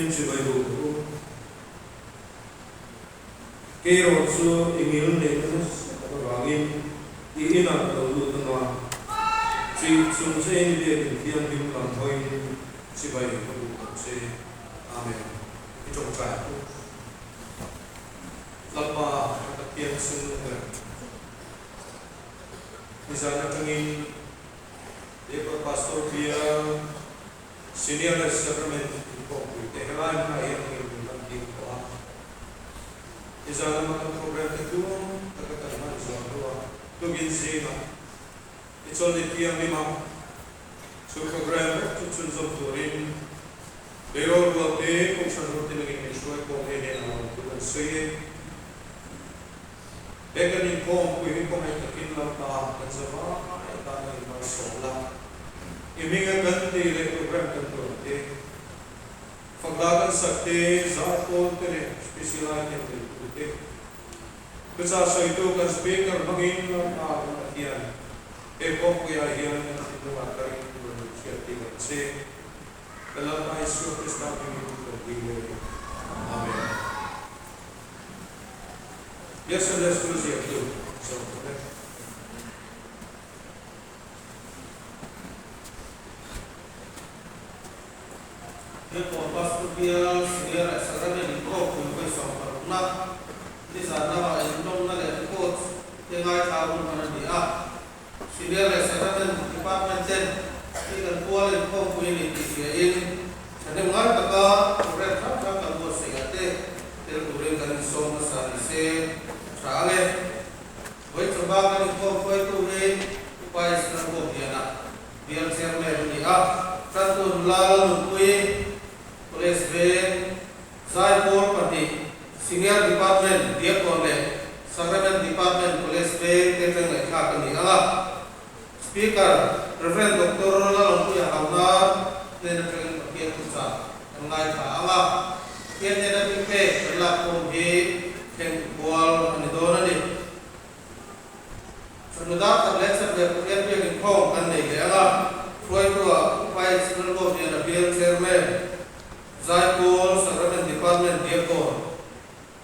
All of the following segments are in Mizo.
Chibai buk rawh u. Kei erawh chu i ngil neihna nasa tak avangin i inah ka lo lut anga, chih chung chein i biakin thianghlim lam hawiin chibai ka buk ang che. Amen. I tawngtai ang u. Lalpa ka Pathian chung ber. Nizan atangin Labour Pastor Bial Senior leh Sacrament inkhawmpui te helai hmunah hian an inhmun kan ding tawh a. Nizan lama kan program te tluang taka kan hman zual hnu a tukin zingah i chawlhni thianghlim a, chu program vek chu chhunzawm turin Beirawl rual te Kohhran rual te nangin min hruai pawh nghe hnenah lawm thu kan sawi e. He kan inkhawmpui hi kawngei takin Lalpa kan za vai atan a inmalsawm la. I hminga kan tih leh program kan tuam te, fakla kan sak te, zaipawl te leh special item neitu te, thuchah sawitu kan speaker hmangin Lalpa kan Pathian he khawmpuiah hian kan thinlungah ka ring tur min hriattir ang che. Ka Lalpa Isua Krista hmingin kan dil e. Amen. Biak Sunday School ziaktu zawm ta vek. Biakpawh Pastor Bial Senior leh Sacrament inkhawmpui vawi 16 na nizan lamah inlawmna leh reports te ngaithla hun hman a ni a. Senior leh Sacrament Department ten hi kan pual inkhawmpui a ni tih hriain thahnem ngai taka program hrang hrang kan buatsaih ah te tel turin kan insawm hmasa ni se a tha ang e. Vawi chawhma kan inkhawm hruaitu hi Upa Israel Bawkliana Bial Chairman a ni a, Tantu nula Lalnunpui, College Veng, Zaipawl pahnih, Senior Department, Diakon leh Sacrament Department College Veng te tang ngaihthlak a ni ang a. Speaker, Rev. Doctor Lalawmpuia Haunar hnen atangin Pathian thuchah kan ngaithla ang a. Pathian hnena thilpek kan lakkhawm hi thleng kual a ni dawn a ni. Chawhnu dar khat leh chanve Pathian biak inkhawm kan nei leh ang a. Hruaitu-ah Upa H. Lalbawmliana Bial Chairman, Zaipawl, Sacrament Department Diakon,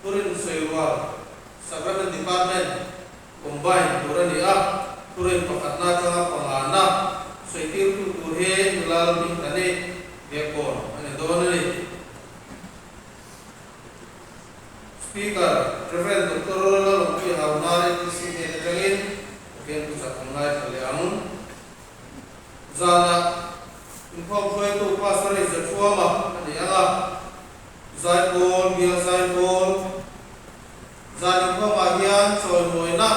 Thurin Sawirual, Sacrament Department Combine tur a ni a, Thurin pakhatna atanga pangana sawitirtu tur hi Nulal Hmingthani Diakon a ni dawn a ni. Speaker, Rev. Doctor Lalawmpuia Hauhnar ATC hnen atangin Pathian thuchah kan ngaithla leh ang. Zanah inkhawm hruaitu Pastor in Zathuama a ni ang a, Zaipawl, Bial Zaipawl, zan inkhawmah hian chawimawina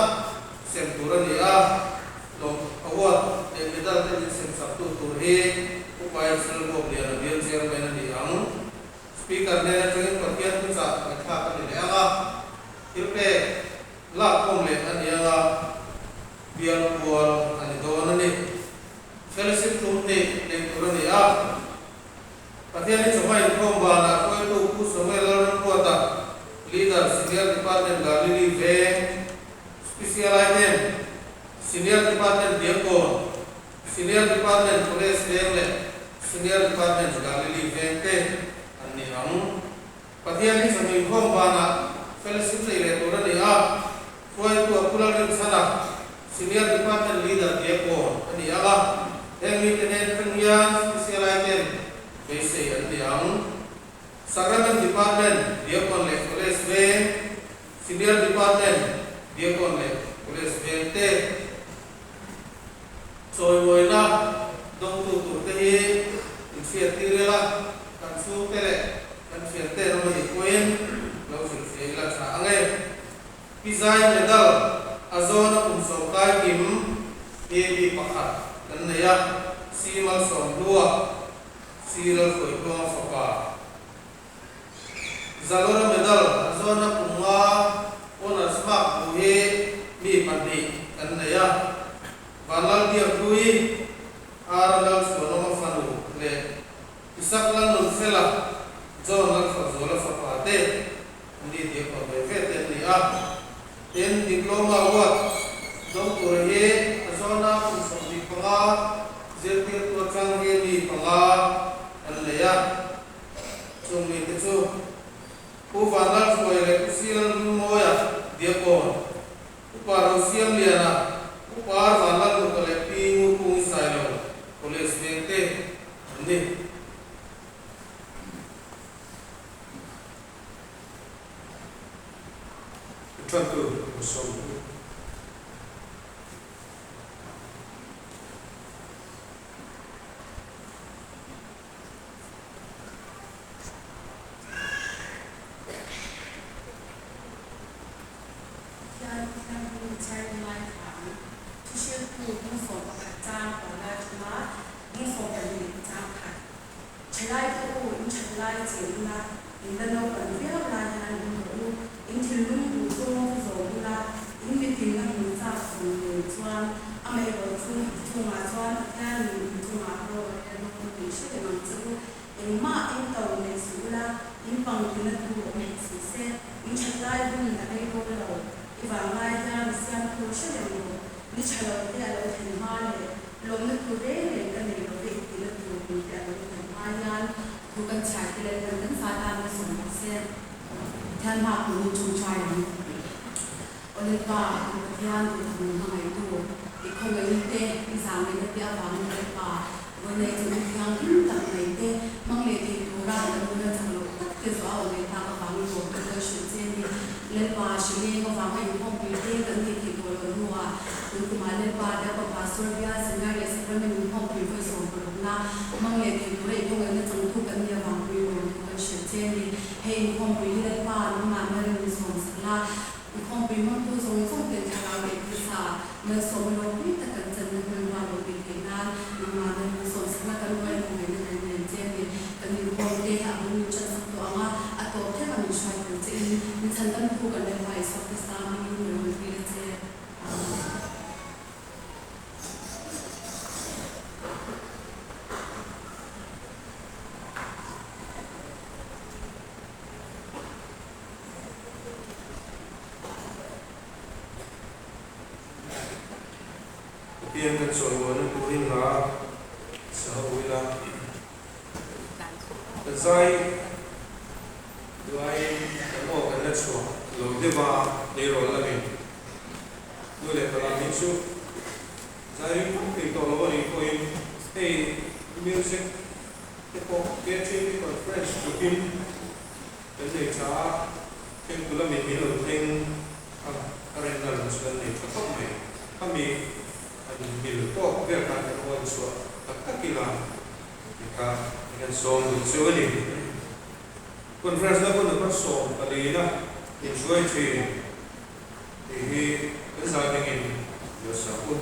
sem tur a ni a, lawm award leh medal te min sem sak tu tur hi Upa Israel Bawkliana Bial Chairman a ni ang. Speaker hnen atangin Pathian thuchah ngaihthlak a ni leh ang a, thilpek lakkhawm leh a ni ang a, Bial kual a ni dawn a ni. Fellowship tum nih neih tur a ni a. Pathian hi chawhma inkhawm banah hruaitu Pu Samuel Lalramruata, Leader, Senior Department Galili Veng, Special Item, Senior Department Diakkawn, Senior Department College Veng leh Senior Department Galili Veng te an ni ang. Pathian hi chawhma inkhawm banah fellowship neih leh tur a ni a. Hruaitu a Pu Lalrinchhana, Senior Department Leader Diakon a ni ang a, heng mite nen atang hian Special Item beisei an ni ang. Sacrament Department Diakon leh College Veng, Senior Department Diakon leh College Veng te chawimawina dawngtu turte hi inhriattir ila, kan chhungte leh kan thiante an awm a nih pawhin lo hrilhfiah ila tha ang e. Pi Zai Medal a zawna kum sawmkai kim hi mi pakhat kan nei a, Si Malsawmhlua, Si Lalhruaitluanga fapa. Zalora Medal a zawna kum nga Honours Mark hmu hi mi pahnih kan nei a, Vanlalbiakhlui, Ar Lalchhuanawma fanu leh Isak Lalnunfela, John Lalfakzuala fapa te. Ni tih a kawr ve ve te an ni a. Tin, Diploma award dawng tur hi a zawna kum 75 zirtirtu atang hi mi panga an nei a. Chung mi chu Pu Vanlalhruai leh Pu Silalnunmawia Diakon, Upa Rosiamliana, Upa Vanlalnuka leh Pi Ngurkungi Sailo, College vengte an ni. Ṭantu Musawm. Pathian Thianghlim Chairin ngaithla ang. Thuhriltu bungfawm pakhat chang panga thuma bungfawm pahnih chang khat. Thalaite u, in that lai cheng ula, in la naupan viau lai hian in rawh u, in thinlung duh zawng chu zawm ula, in mitin a hmu chak zawng nen chuan amaherawh chu chungah chuan Pathianin in chungah ro a rel dawn tih hre reng ang che u. Engmah in to nei suh ula, in pangtina tu awm hek suh se, in that lai hun a rei dawn lo. I vanglai hian i siamtu hre reng rawh, ni tha lo te a lo thlen hma leh lawmna tur reng reng ka nei lo ve i tihna tur kum te a lo thlen hma hian thu kan chhiar te leh kan kan fa tan na sawm bawk se. Pathian hma kum hi chungchai ang. Aw Lalpa, kan Pathian duhthawm hmangaihtu, i khawngaihna te, i zahngaihna te avangin Lalpa, Vawnei chu mi thianghlim tak mai te, hmang leh thei tura kan nuna chak loh tak te zawh a awm leh tak avangin lawm te kan hrilh che ni. Lalpa, hrileng avanga inkhawmpui te kan neih theih tawh loh hnuah tun kumah Lalpa, Diakon Pastor Bia, Seminar leh Sacrament inkhawmpui vawi 16na hmang leh thei tura i khawngaihna changtu kan nih avang pui lawm thu kan hrilh che ni. Hei inkhawmpui hi Lalpa, nangmah mel min sawmsak la. Inkhawmpui hmangtu zawng zawng ten thlarau leh pisa malsawm ropui tak kan channa hmanrua lo tih theih nan nangmah nan min sawmsakna kan ruai khawngaihna kan ngen che a ni. Kan inkhawm te a bul min ṭansak tawh ang a, a tawp thleng a min hruai tur che in min chhandam thu kan Lalpa Isua Krista hmingin ka rawn dil a che. Amen. Pathian kan chawimuahna turin hla sa ho ila, kan zai duaiin kan aw kan la chhuah lo deuh a, tleirawl lamin nu leh pa lam hi chu zai ring thei tawh lo a nih pawhin hei music te pawh KTP conference tlukin Kan nei tha a, thlengtu lamin min lo thleng a, a remna lam chu kan nei tha khawp mai. Khami an mil tawk vel khan kan awn chhuah tak tak ila tih kha kan sawm duh chu a ni. Conference na hun number 14 a inhruai thin tih hi kan zai hmingin lo sak u.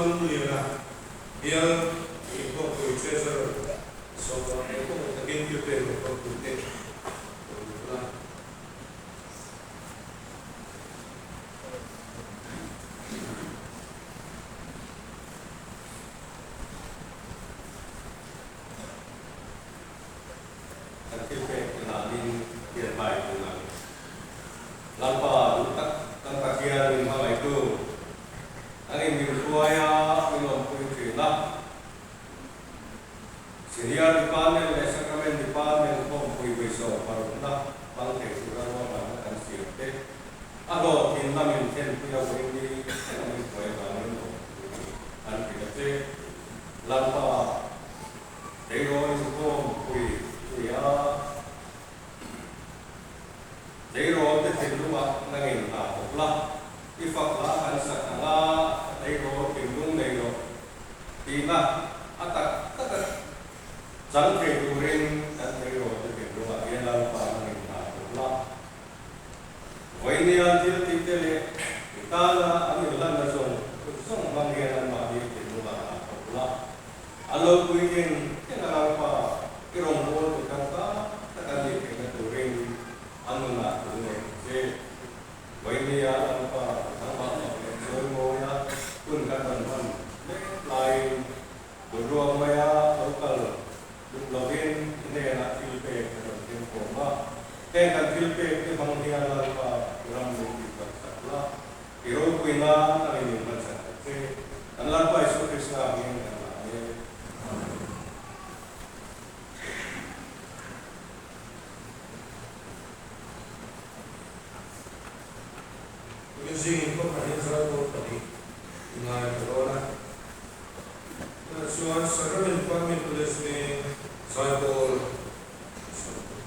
Lalnunliana, Bial Inkhawmpui Treasurer sawmah leh kawngah takin thil pek lo phawt tute rawn lut la. Kan thil pek lamin hian hmai tun ang. Lalpa duh tak kan Pathian min hmangaihtu, nangin min hruai a, min awmpui thin a. Senior Department leh Sacrament Department khawmpui vawisawm parukna hmang thei tura ruahmanna kan siam te, a hlawhtlinna min thlenpui a vawiin ni thleng a min hruai avangin lawmthu an hrilh a che. Lalpa tleirawl inkhawmpui nia tleirawl te thinlungah nangin hna thawk la, i fak hla kan sak ang a, tleirawl thinlung nei rawh tihna a tak tak a chang thei turin kan tleirawl te thinlungah hian Lalpa nangin hna thawk la. Vawinia thil tih te leh i tana an inhlanna zawng zawng hmang hian anmahni thinlungah hna thawk la. A lo puitlin thleng a Lalpa i rawngbâwl tu tan tak tak an nih theihna turin a nunah tul nei ang che. Vawinia Lalpa nangmah mak leh chawi mawia hun kan rawn hman mek laiin bunruak maia lo kal duh lovin i hnenah thil pek ka rawn keng khawm a. Heng kan thil pek te hmang hian Lalpa i ram min tih tak tak la. I ropui nan a rin in hmansak ang che. Kan Lalpa Isua Krista hming kan la e. Amen. Tukin zingin kawng pahnih zai bawk pahnih i ngai ta dawn a. Tunah chuan Sacrament Department College Veng Zaipawl sawi.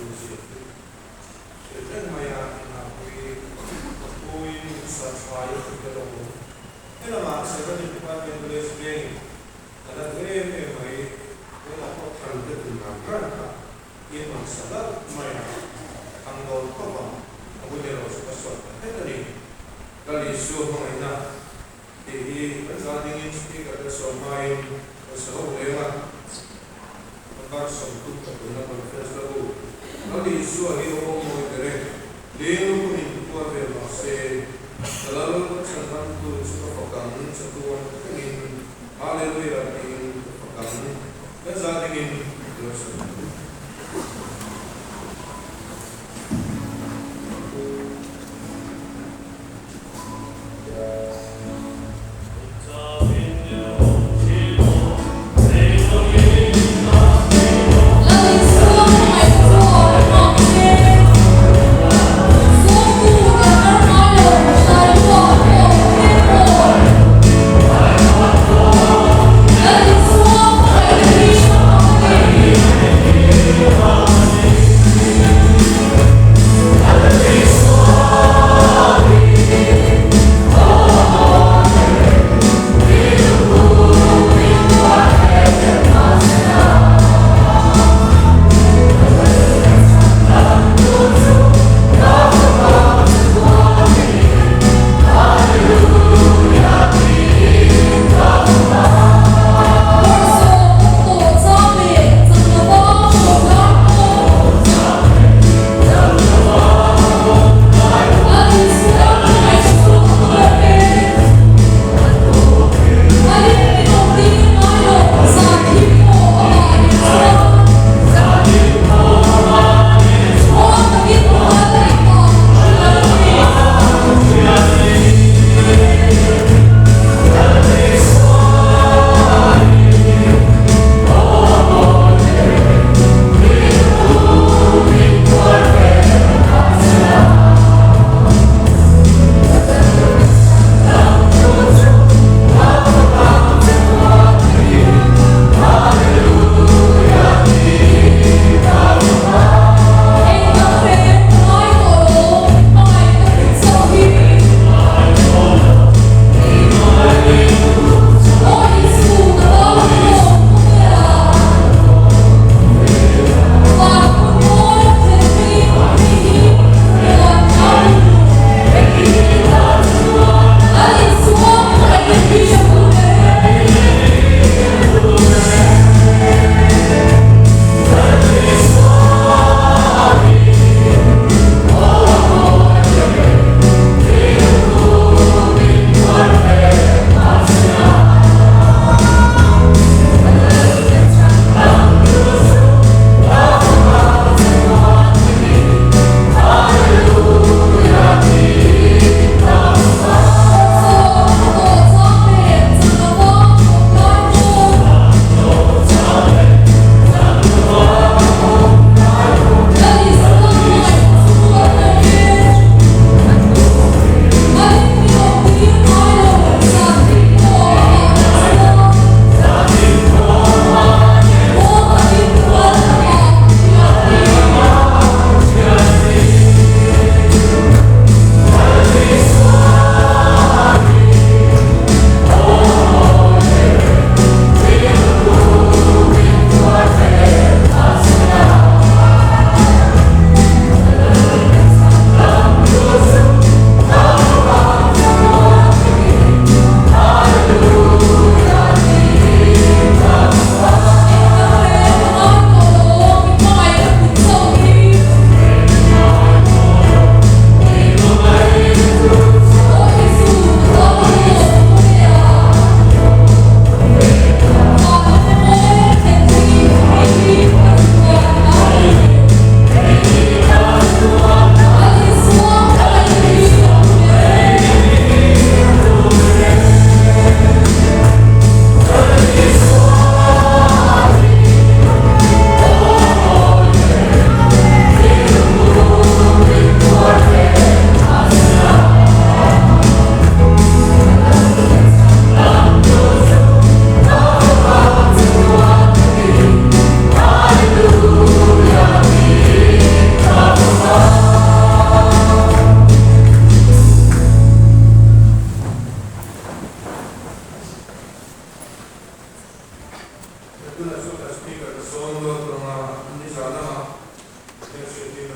tul zia chu hrilh reng mai a, inhahpui ka puin min sa thlai a ti tel awm. Helamah Seventy Department College vengin ka la duh em em mai, tunah pawh thlan te tum ran ran kha in rawn sa hlauh mai a, thang dawn khawp ang, a hun erawh chu ka sawt ta hret a ni. Lal Isua hmangaihna tih hi kan za dingin speaker te sawm hmain kan sa ho leng a, kan bar 30 ka tunna conference la bu. Lal Isua hi aw mawi ber e, leng lukumin kual vel mah se, ka lal ka chhan ramtu chu ka fak ang, chatuan thlengin Hallelujah tiin ka fak ang, kan za dingin lo sa ru.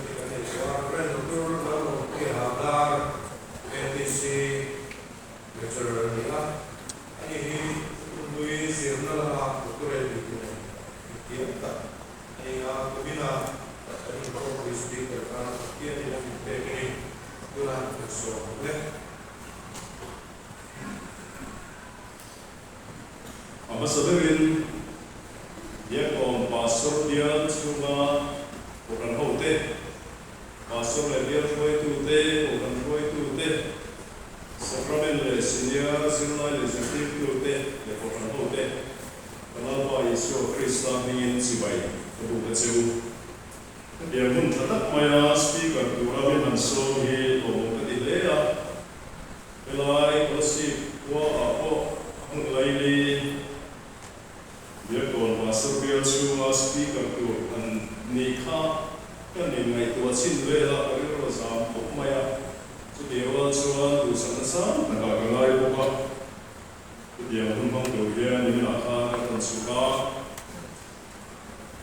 te kan nei tawh a, Rev. Doctor Lalawmpuia Hagdar, ATC lecturer a ni a, ani hi Thuthlunghlui zirna lama doctorate tih nei mithiam tak a ni a, kuminah kan inkhawmpui speaker tan Pathianin a min pek a ni, tunah kan sawm ang le. A hmasa berin Biakawm Pastor bial chhunga Kohhran hote, Pastor leh bial hruaitute, Kohhran hruaitute, Sacrament leh Senior zirlai leh zirtirtute leh Kohhran hote, ka Lalpa Isua Krista hmingin chibai ka buk a che u. Hetiang hun tha tak maia Speaker tura min han sawm hi lawmawm ka ti hle a. Helai Kolasib khua ah pawh a hmun laili Biakkawn Pastor bial chhunga Speaker tur an nih kha kan inngaihtuah chhin vel a, ka rilru a zam khawp mai a, chutih rual chuan duhsakna sang takah ka ngai bawk a, chutiang hun hmang tur hian niminah khan ka rawn chhuk a.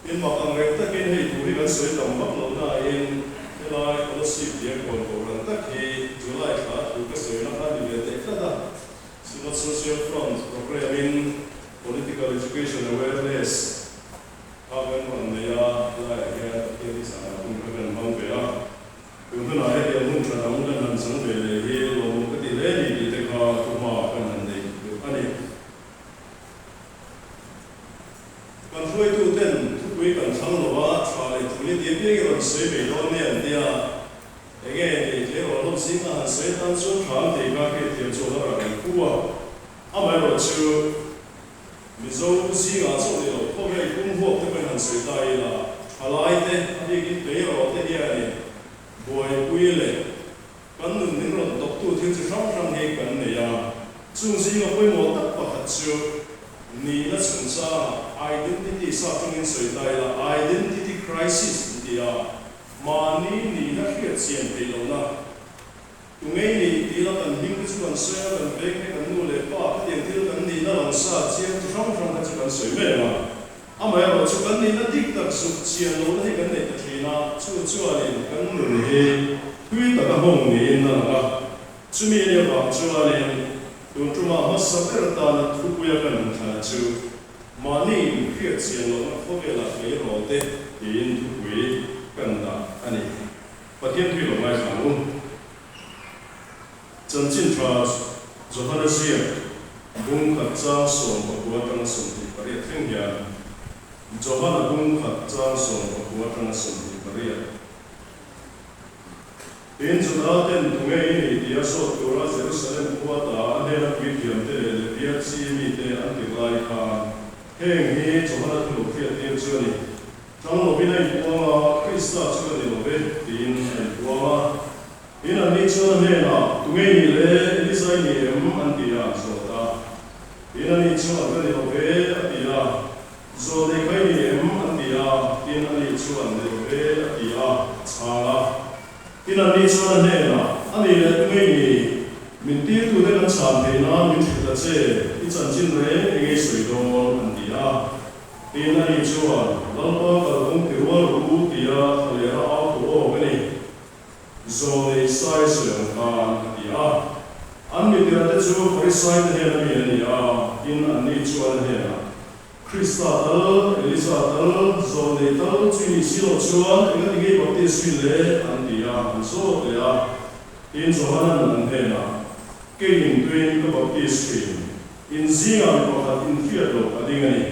Tin, mak ang reng takin hei thu hi kan sawi tam vak lo nain helai Kolasib Biakkawn Kohhran tak hi July thla thu ka sawina kha ni ve teh tlat a, Synod Social Front programme-in Political Education Awareness kha kan rawn nei a, helaiah hian Pathian hi zanah hun kha kan hmang ve a, tun hunah hetiang hun tha dang kan han chang ve leh hi lawmawm ka ti hle ni tih te kha thuhma kan han nei duh a ni. Kan hruaitu ten thupui kan thlang lo a, tha leh thul i ti apiang i rawn sawi mai dawn nia an tia. Enge ni tleirawl hlawm zing a han sawi atan chuan tha an tih kha hriatthiam chu a la rah pu a. Amaherawh chu Mizo zingah chauh ni lo khawvel pum huap te pawhin han sawi ta ila, thalai te a bikin tleirawl te hianin buaipui leh Kan nun min rawn tawptu thil chi hrang hrang hi kan nei a, chung zinga pawimawh tak pakhat chu nihna chungchanga identity sa tangin sawi ta ila, identity crisis an ti a, mahni nihna hriat chian theih lohna. Tu ngei nih tih ila kan hming te chu kan sawi a, kan veng te, kan nu leh pa khatiang thil kan nihna lang sa chiang chi hrang hrang kha chu kan sawi mai ang a. Amaherawh chu kan nihna dik tak zuk chian lohna hi kan nei ta thin a, chu chuanin kan nun hi thui taka hawng niin a lang a. Chumi a nih avang chuanin tun tumah hmasa ber tana thupuia kan han thlan chu mahni inhriat chian lohna khawvelah tleirawl te tiin thupui kan dah a ni. Pathian thui lo ngaithla ang u. Chanchin tha Johana ziak bung khat chang 19 atanga 28 thleng hian Johana bung khat chang 19 atanga 28. Tin, Juda ten tunge i nih tia zawt tura Jerusalem khua ta a hnena puithiamte leh Levia chi mite an tirh lai khan heng hi Johana thu lo hriattir chu a ni. Tang lovin a inpuang a, Krista chu ka ni lo ve, tiin a inpuang a. Tin, anni chuan a hnenah, Tunge i nih le? Elisa i ni em? an ti a, an zawt a. Tin, ani chuan, Ka ni lo ve, a ti a. Zawlnei kha i ni em? an ti a. Tin, ani chuan, Ni lo ve, a ti a, a chhang a. Tin, anni chuan a hnenah, A nih le, tunge i nih? Min tirtute kan chhan theih nan min hrilh ta che, i chanchin reng eng ei sawi dawn? an ti a. Tin, ani chuan, Lalpa kalphung ti rual rawh u, tia thlalera au tu awk a ni. Zawnei sai sawi ang khan a ti a. An mitirate chu Farisai te hnen a mi a ni a, tin anni chuan a hnenah, Krista tal, Elija tal, zawnei tal chu i nih si loh chuan engati nge i baptis zui le? an ti a, an zawt leh a. Tin Johanan an hnenah, Keiin tuin ka baptis thin, in zingah mi pakhat inhriat loh a ding a ni,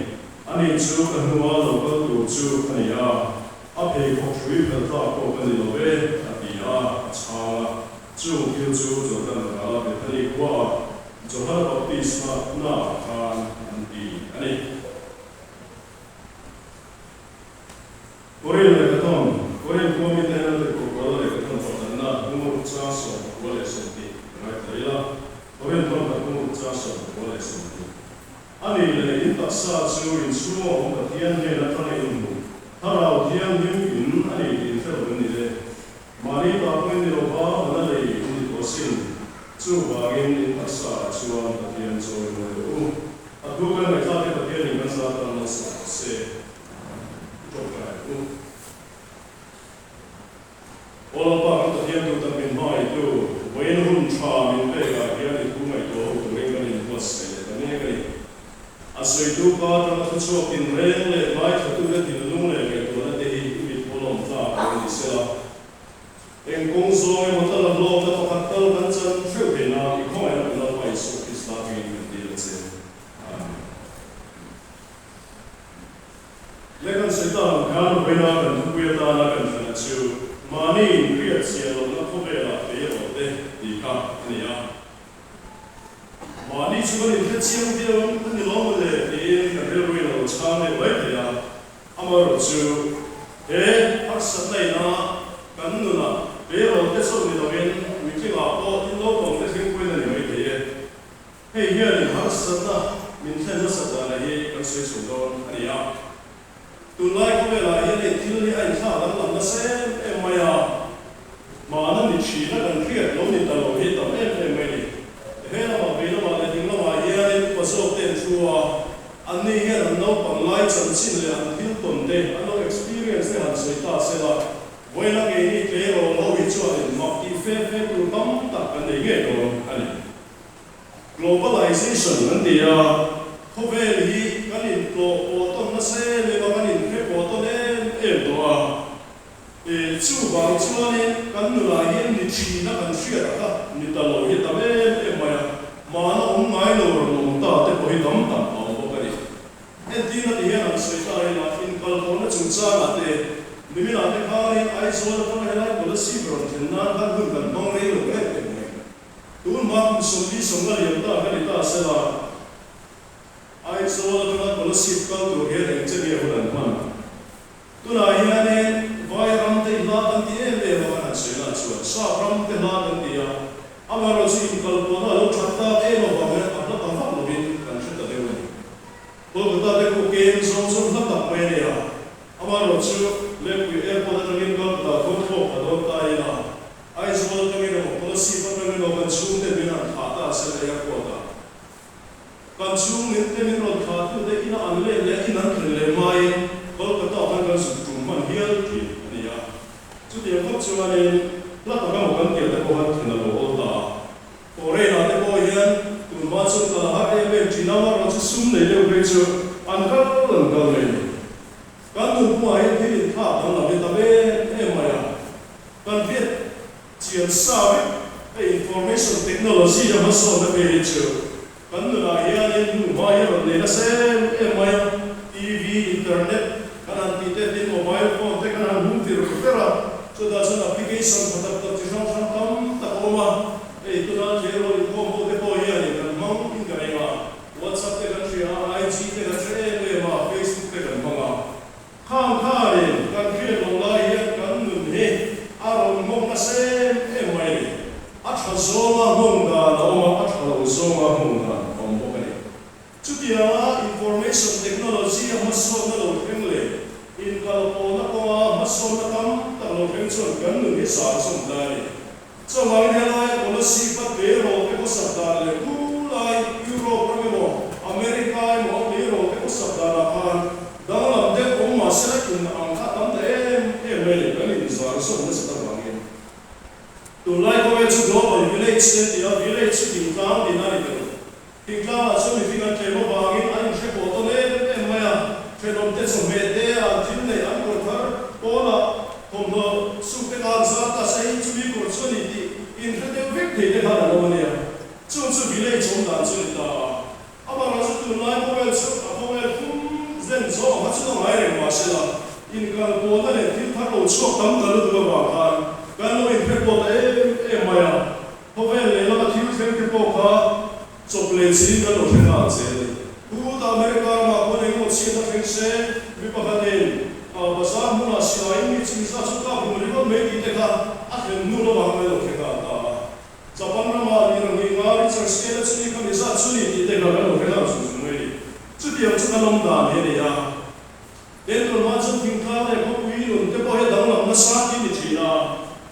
ani chu ka hnua lo kal tur chu a ni a. A pheikhawk hrui phel tlak pawh ka ni lo ve, a ti a, a chhang a. Chung thil chu Jordan rala Bethany khuaah Johana Baptist-na naah khan an ti a ni. Korin lehkhathawn, Korin khua mite hian an tirhkoh lehkhathawn pakhatna Bunguruk chang 19 leh 20 ka ngaithla ila. Korin thawn khat Bunguruk chang 19 leh 20. A nih leh in taksa chu in chhunga awm Pathian hnen atanga in hmuh Thlarau Thianghlim in a ni tih in hre lo em ni le? Mahni ta pawh in ni lo va, mana lei in ni tawh asin. Chuvangin in taksa ah chuan Pathian chawi mawi rawh u. A thu kan ngaihthlak hi Pathian in kan za tan malsawm rawh se. I tawngtai ang u. Aw Lalpa kan Pathian duh tak min hmangaihtu, vawiin hun tha min pekah hian i thu ngaihtuah ho turin kan inbuatsaih leh ta mek a ni. A sawitu pa atanga thuchhuak tinreng leh ngaithlatute thinlung leh ngaihtuahna te hi i mit hmuhnawm tlak lo ni sela. Eng kawng zawng emaw tal a hlawkna pakhat tal kan chan theuh thei nan i khawngaihna kan Lalpa Isua Krista hmingin kan dil a che. Amen. Le kan sawi ta ang khan vawiina kan thupui atana kan hrilh chu mahni inhriat chian lohna khawvelah kei rawh te tih kha a ni a. Mahni chu kan inhre chiang viau ang a ni lo maw le tiin kan rilruin a lo chhang deuh mai thei a. Amaherawhchu, he harsatna ina kan nunah tleirawl te chauh ni loin mitlingah pawh thil naupang te thlengpuiin a ni mai thei e. Hei hianin harsatna min thlen nasat dana hi kan sawi chho dawn a ni a. Tunlai khawvelah hian hei thil hi a inthlak danglam nasa em em mai a, hmana ni thina kan hriat lo ni ta lo hi tam em em mai ni. He lamah vei lamah leh ding lamah hianin upa zawk te an thu a, anni hian an naupang lai chanchin leh an thil tawn te, an lo experience te han sawi ta se la, vawiina keini tleirawl ho hi chuanin mak tih fe fe tur tam tak kan nei ngei dawn a ni. Globalization an ti a, khawvel hi kan intlawh pawh tawn nasa em em a, kan inhre pawh tawn em em tawh a. E, chuvang chuanin kan nunah hian ni thina kan hriat a kha ni ta lo hi tam em em mai a, mahna awm ngai lo rawn awm ta te pawh hi tam tak a awm bawk a ni. Entirna ti hian an sawi ta ila, inkalpawhna chungchangah te, niminah te khanin Aizawl atanga helai Kolasib rawn thlen nan khan hun kan hmang rei lo em em mai. Tun hma kum 40 liam ta ka ni ta sela, Aizawl atanga Kolasib kal tur hian eng che nge hun an hman? Tunah hianin Vai ram te hla kan ti em em a kan han sawi lah chuan Sap ram te hla kan ti a, amaherawh chu inkalpawhna a lo that tak em avang hian a hla ta vak lovin kan hre ta deuh a ni. Kolkata te pawh kem zawng chu hla tak mai a ni a, amaherawh chu Lengpui Airport atangin Kolkata khawn thlawk a dawn ta ila, Aizawl atangin emaw Kolasib atangin emaw kan chhungte min han thlah ta a sela airport ah kan chhung min te min rawn thlah tu te ina an let leh in an thlen leh hmain Kolkata khan kan zuk tum hman hial thin a ni a. Chutiang khawp chuanin hla tak emaw kan tia te pawh han thlen a lo awl ta a. Foreign ah te pawh hian tun hma chuan kal a har em em thin a, amaherawhchu sum nei deuh phei chu an kal an kal mai a ni. Kan nunpungah hian thil inthlak danglam hi tam em em mai a. Kan hriat chian sa vek hei information technology a hmasawnna phei hi chu kan nunah hianin hnu hma hi a rawn nei nasa em em mai a, TV, internet kan han tih te tin mobile phone te kan han hum vir ver a, chutah chuan application tha tak tak chi hrang hrang tam tak a awm a, hei tuna tleirawl inkhawm ho te pawh hianin kan hmang in ka reng a, WhatsApp te kan hria a, IG te kan hre em em a, Facebook te kan hmang a. Khang khanin kan hriat loh lai hian kan nun hi a rawn nghawng nasa em em mai a ni. A tha zawnga nghawng dan a awm a, a tha lo zawnga nghawng dan a awm bawk a ni. Chutianga information technology a hmasawnna lo thleng leh inkalpawhna kawnga hmasawnna tam tak lo thleng chuan kan nun hi zar zawm ta a ni. Chuvangin helaia policy pat tleirawl te khawsak dan leh khulai Europe ram emaw America emaw a tleirawl te khawsak danah khan danglam deuh awm mah sela in ang kha a tam ta em em mai a ni, kan inzar zawm nasa ta vangin. Tunlai khawvel chu global village te an ti a, village chu thingtlang tihna a ni tel. Thingtlangah chuan mihring an tlem avangin an inhre pawh tawn em em mai a, thenawmte chawhmeh te an thil neih an kawr thar pawnah thawmhnaw suk te kha an zar ta se hei chumi kawr chu a ni tih inhre deuh vek thei te khan an awm a nia. Chung chu village awm dan chu a ni ta a. Amaherawhchu chu tunlai khawvel chu a khawvel pum zen zawng kha chu la ngai reng mah sela, inkalpawhna leh thil thar lo chhuak tam ta lutuk avang khan kan lo inhre pawh ta em em mai a. Khawvel lehlama thil thleng te pawh kha chawp leh chin kan lo hre nghal che a ni. Tut America ramah khuan engemaw chhiatna thleng se, mi pakhatin bazar hmunah silaiin mi chim zat chu kap rum ringawt mai tih te kha a thlen hnu lamah kan lo hre nghal ta a. Japan ramah ni rang inga Richard Scale-a chu ni kha mi zat chu ni tih te kha kan lo hre nghal zung zung mai a ni. Chutiang chu kan awm dan hi a ni a. Entunah chuan thingtlang leh khawpui nun te pawh hi a danglam nasa tih a ni thin a.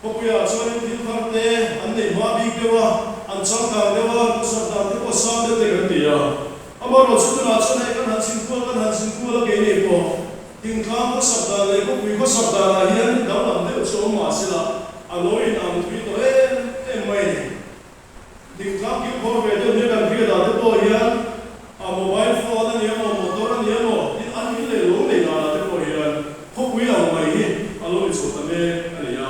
Khawpuiah chuanin thil thar te an nei hma bik deuh a, an changkang deuh a, an khawsak dan te pawh a sang deuh te kan ti a. Amaherawhchu tunah chuan hei kan han chhimkual kan han chhimkual a keini pawh thingtlang khawsak dan leh khawpui khawsak danah hian danglam deuh chu a awm mahsela. a lo in ang thui tawh em em mai a ni. Thingtlang kilkhawr ve deuh nia kan hriat ah te pawh hian a mobile phone a ni emaw, motor a ni emaw tin an in leh lo nei dan ah te pawh hian khawpui ang mai hi a lo inchho ta mek a ni a.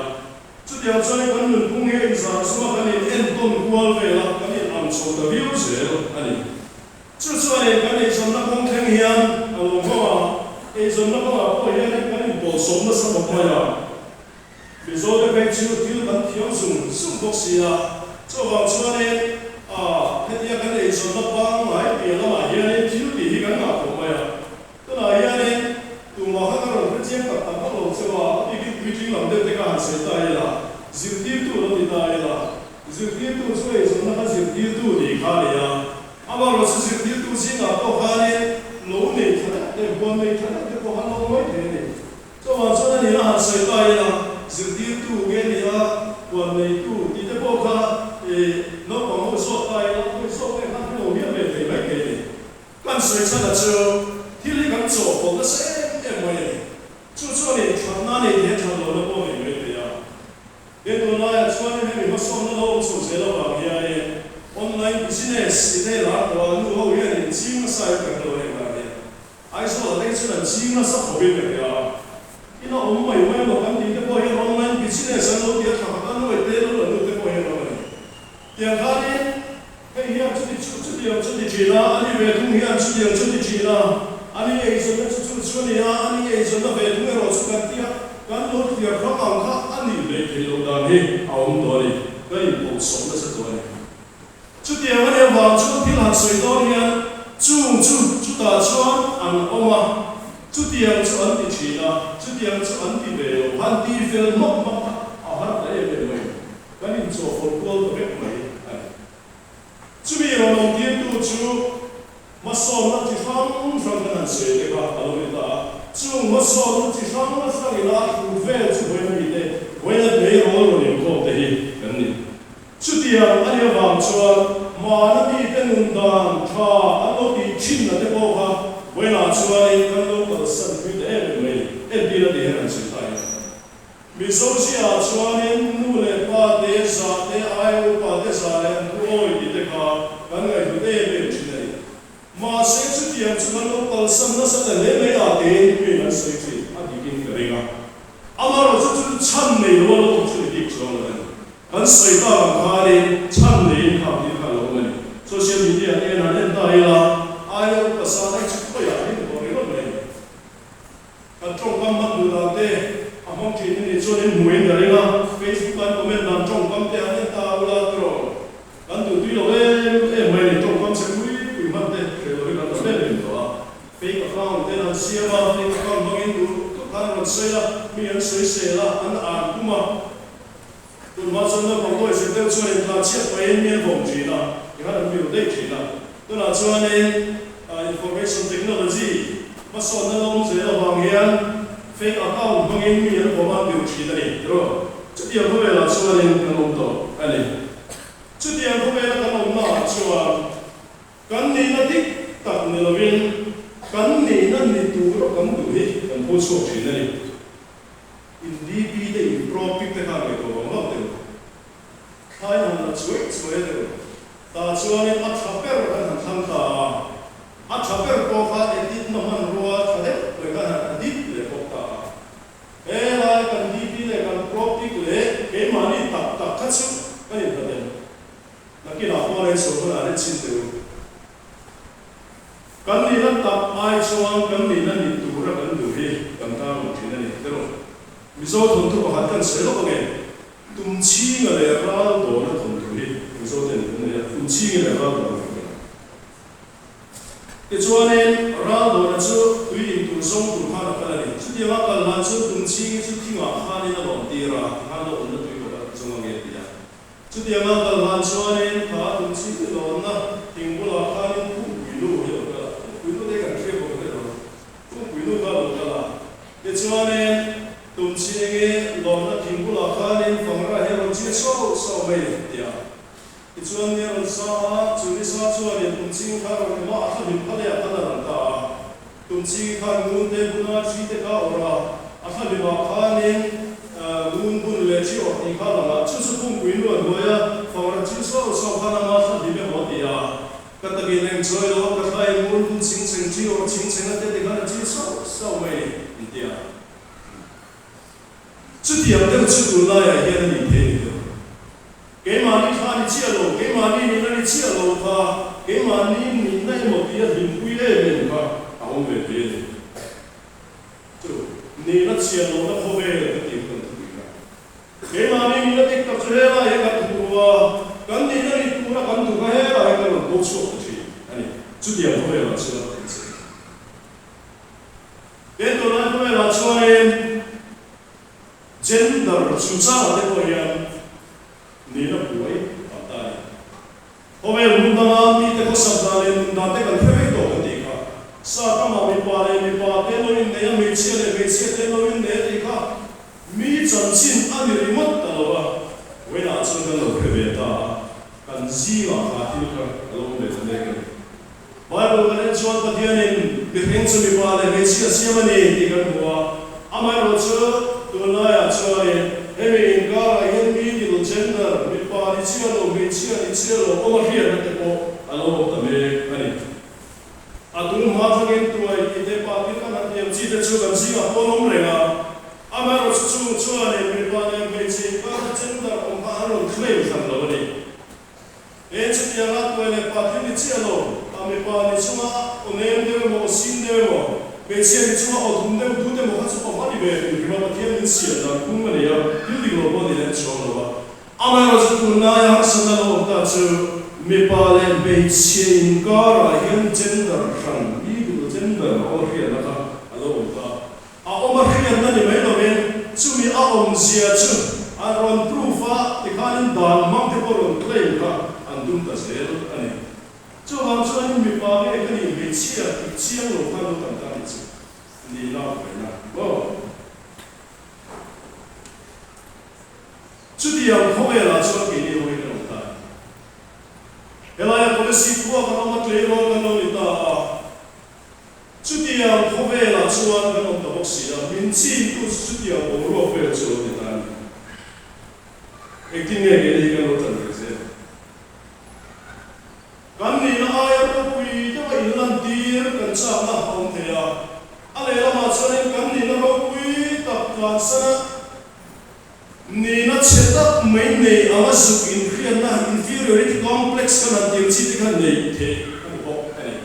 Chutiang chuan kan nunphung hi a inzar chunga kan in entawn kual vel a, kan in ang chho ta viau zel a ni. Chu chuanin kan eizawnna kawng thleng hian a lo hmang a, eizawnna kawngah pawh hianin kan inpawlsawm nasa khawp mai a. Mizote phei chu thil kan thiam zung zung bawk si a, chuvang chuanin a hetia kan eizawnna pangngai piah lamah hianin thil tih hi kan ngah khawp mai a. Tunah hianin tumah kha ka rawn hre chiang tak tak vak lo cheu a, a bikin puitling lam deuh te ka han sawi ta ila, zirtirtu lo ni ta ila, zirtirtu chu eizawnna kha zirtirtu nih kha a ni a, amaherawhchu zirtirtu zingah pawh khanin lo nei tha deuh te, huan nei tha deuh te pawh kha an lo ngawi thei a ni. Chuvang chuan a nihna han sawi ta ila, zirtirtu nge ni a, huan neitu tih te pawh kha ih naupang ho zawt ta ila, hawi zawk nge khan hre lo hial ve thei mai thei a ni. Kan sawi chhan a chu thil hi kan chawhpawlh nasa em em mai a ni. Chu chuan in thatna nei thei a that lohna pawh nei mai thei a. He tunlaiah chuanin hemi hmasawnna lo awm chho zel avang hianin online business ti te lar tawh a nu ho hian in ching nasa in ka hre lo heng lai hian. Aizawl ah te chuan an ching nasa khawpin ka hria a. Ina awm mai mai emaw kan tih te pawh hian online business an lo ti a tha khat a nuai te lo la nu te pawh hian awm a ni. Tiang khanin hei hian chuti chu chutiang chu ti thin a, ani ve thung hian chutiang chu ti thin a, ani eizawnna chu chu chu a ni a, ani eizawnna ve thung erawh chu kan tia kan lo thliar hrang ang kha a nih hleih theih loh dan hi a awm tawh a ni, kan inpawlhsawm nasa tawh a ni. Chutiang a nih avang chuan thil han sawi dawn hian chung chu chutah chuan an awm a, chutiang chu an ti thin a, chutiang chu an ti ve lo, han ti fel hmawk hmawk kha a har ta em em mai. Kan inchawhpawlh kual ta vek mai a ni. Chumi rawn awmtirtu chu hmasawnna chi hrang hrang kan han sawi te kha a lo ni ta a. Chung hmasawnna chi hrang hrangin a thut vel chu vawiin mite, vawiin a tleirawl rawn inkhawm te hi kan ni. Chutiang a nih avang chuan mahna mite nun dan tha an lo tih thinna te pawh kha vawiinah chuanin kan lo kalsan pui ta em em mai a ni. Entir a tih hian an sawi ta a. Mizo ziaah chuanin nu leh pa te, za te, aia upa te za leh an thu awi tih te kha kan ngaihhlut em em thin a ni. Mahse chutiang chu kan lo kalsan nasa ta hle mai a tiin mi an sawi thin a dikin ka ring a. Amaherawhchu chu chhan nei lo a lo awm chu ni bik chuang lo a ni. Kan sawi tak ang khanin chhan neiin kha thil kha a lo awm a ni. Social media te hian han en ta ila aia upa sa daih chu khawiah hlim tawh ringawt mai a ni. Kan tawngkam hman duh dan te a hmang thin i nih chuan in hmuin ka ring a, Facebook a an comment dan tawngkam te an en ta ula tiraw kan duh tui lo em em mai a ni, tawngkam chhe pui pui hman te hreh lo hi kan tam em em tawh a, fake account ten an siam a, fake account hmangin duh duh khan an rawn sawi a, mi an sawi sel a, an an kum a, tunhma chuan naupang dawi zir deuh chuan intlan chhiat pahin mi an vawm thin a, tikhan an biru daih thin a, tunah chuanin information technology hmasawnna lo awm zel avang hian fake account hmangin mi an vawm a, an biru thin a ni tiraw? Chutiang khawvelah chuanin kan awm tawh a ni. Chutiang khawvela kan awmnaah chuan kan nihna dik tak ni lovin kan nihna ni tur kan duh hi kan phu chhuak thin a ni. In DP te in pro pic te khan ngaihtuah vang vang teh u. Thlai han la chuai chuai a deuh. Tah chuanin a tha ber kan han thlang ta a, a tha ber pawh kha edit na hmanrua tha deuh mai khan han edit leh bawk ta a. He lai kan DP leh kan pro pic leh keimahni tak tak kha chu kan inhlat em? Nakinah pawh rei chho hunah rin chhin teh u. Kan nihna tak ai chuan kan nihna ni tura kan duh hi kan tan lo thin a ni tiraw? Mizo thawnthu pakhat kan sawi lawk ange, Tumchhinga leh Raldawna thawnthu hi Mizo ten kan nei a, Tumchhinga leh Raldawna kan nei a. Tichuanin Raldawna chu tui in tur zawng tur khan a kal a ni. Chutianga kal hlan chu Tumchhingi chu thingah khanin a lawm tir a, tikhan lo awmna tui kawt a zawng ange a ti a. Chutianga kal hlan chuanin kha tumchhing lawnna thing bulah khanin Khumpuinu hi a lo kal a, Khumpuinu te kan hria bawk hle lo, Khumpuinu kha a lo kal a. Tichuanin tumchhingi lawnna thing bulah khanin fangra hi a rawn ching sauh sauh mai a ti a. Tichuan ni a rawn sa a, chu ni sa chuanin tumchhingi kha a rawn awm a, a thla hlim kha leh a kal a rawn ta a. Tumchhingi khan ngun te buna thi te kha a awrh a, a thla hlimah khanin ngun. ngun bun leh chi awrh tih kha a lang a, chu chu pungpui nu a hnuai a, fangra chi saw saw khan ama thla hlim emaw a ti a, ka takin eng chawi lo a, ka thla in ngun bun ching cheng chi awrh ching cheng a te ti khan a chi sauh sauh mai a ni, an ti a. Chutiang deuh chu tunlaiah hian a nih thei ni lo. Keimahni thla ni chiah lo, keimahni nihna ni chiah lo kha keimahni nihna emaw tia hlimpui em em kha a awm ve thei a ni. Chu nihna chhiat lohna khawvel ka tih kan thupui kha. Keimahni nihna dik tak chu helai hi kan thup a, kan nihna nih tura kan duh kha helai hi kan rawn bo chhuak ta thin a ni. Chutiang khawvelah chuan kan che. He tunlai khawvelah chuanin gender chungchangah te pawh hian nihna buai tam ta a ni. Khawvel hmun danga mite khawsak dan leh nun dan te kan hre vek tawh kan tih kha. Sa ramah mipa leh mipa te lo innei a, hmeichhia leh hmeichhia te lo innei a tih kha mi chanchin a ni ringawt ta lo a, vawiinah chuan kan lo hre ve ta a, kan zingah kha thil kha a lo awm ve ta mek a ni. Bible kan en chuan Pathianin mihring chu mipa leh hmeichhia siam a ni tih kan hmu a, amaherawhchu tunlaiah chuanin hemi inkarah hian middle gender, mipa ni chiah lo, hmeichhia ni chiah lo awm a hriatna te pawh a lo awm ta mek a ni. A tum hma thlangin tuai tih te pa thil kan han tiam chi te chu kan zingah pawh an awm reng a, amaherawhchu chung chuanin mipa leh hmeichhe inkara gender awm kha an rawn claim hran lo a ni. He chutianga tuai leh pa thil ni chiah lo, a mipa ni chunga aw nem deuh emaw, aw sin deuh emaw, hmeichhia ni chunga aw thum deuh dut emaw kha chu awm a ni ve hrim hrim a, Pathian min siam dan phung a ni a, thil dik lo pawh a ni lem chuang lo a. Amaherawhchu tunlaia harsatna lo awm ta chu mipa leh hmeichhia inkarah hian gender hran, middle gender a awm a hriatna kha a lo awm ta. A awm a hriatna ni mai lovin chumi a awmzia chu an rawn proof a, tikhanin dan hmang te pawh rawn claim kha an tum ta zel a ni. Chuvang chuanin mipa nge ka nih hmeichhia tih chiang lo khan lo tam ta nih chu ni la buaina maw? Chutiang khawvelah chuan keini ho hi kan awm ta a ni. Helaia policy khua kan awm a tleirawl kan lo ni ta a. Chutiang khawvelah chuan kan awm ta bawk si a, min chintu chu chutiang boruak vel chu a lo ni ta a ni. Engtin nge keini hi kan lo tan ve zel? Kan nihna aia ropui deuha inlantir kan chakna a awm thei a, a lehlamah chuanin kan nihna ropui tak tlansana nihna chhe tak mai nei anga zuk inhriatna, inferiority complex, kan han tir chi te khan neih theih a ni bawk a ni.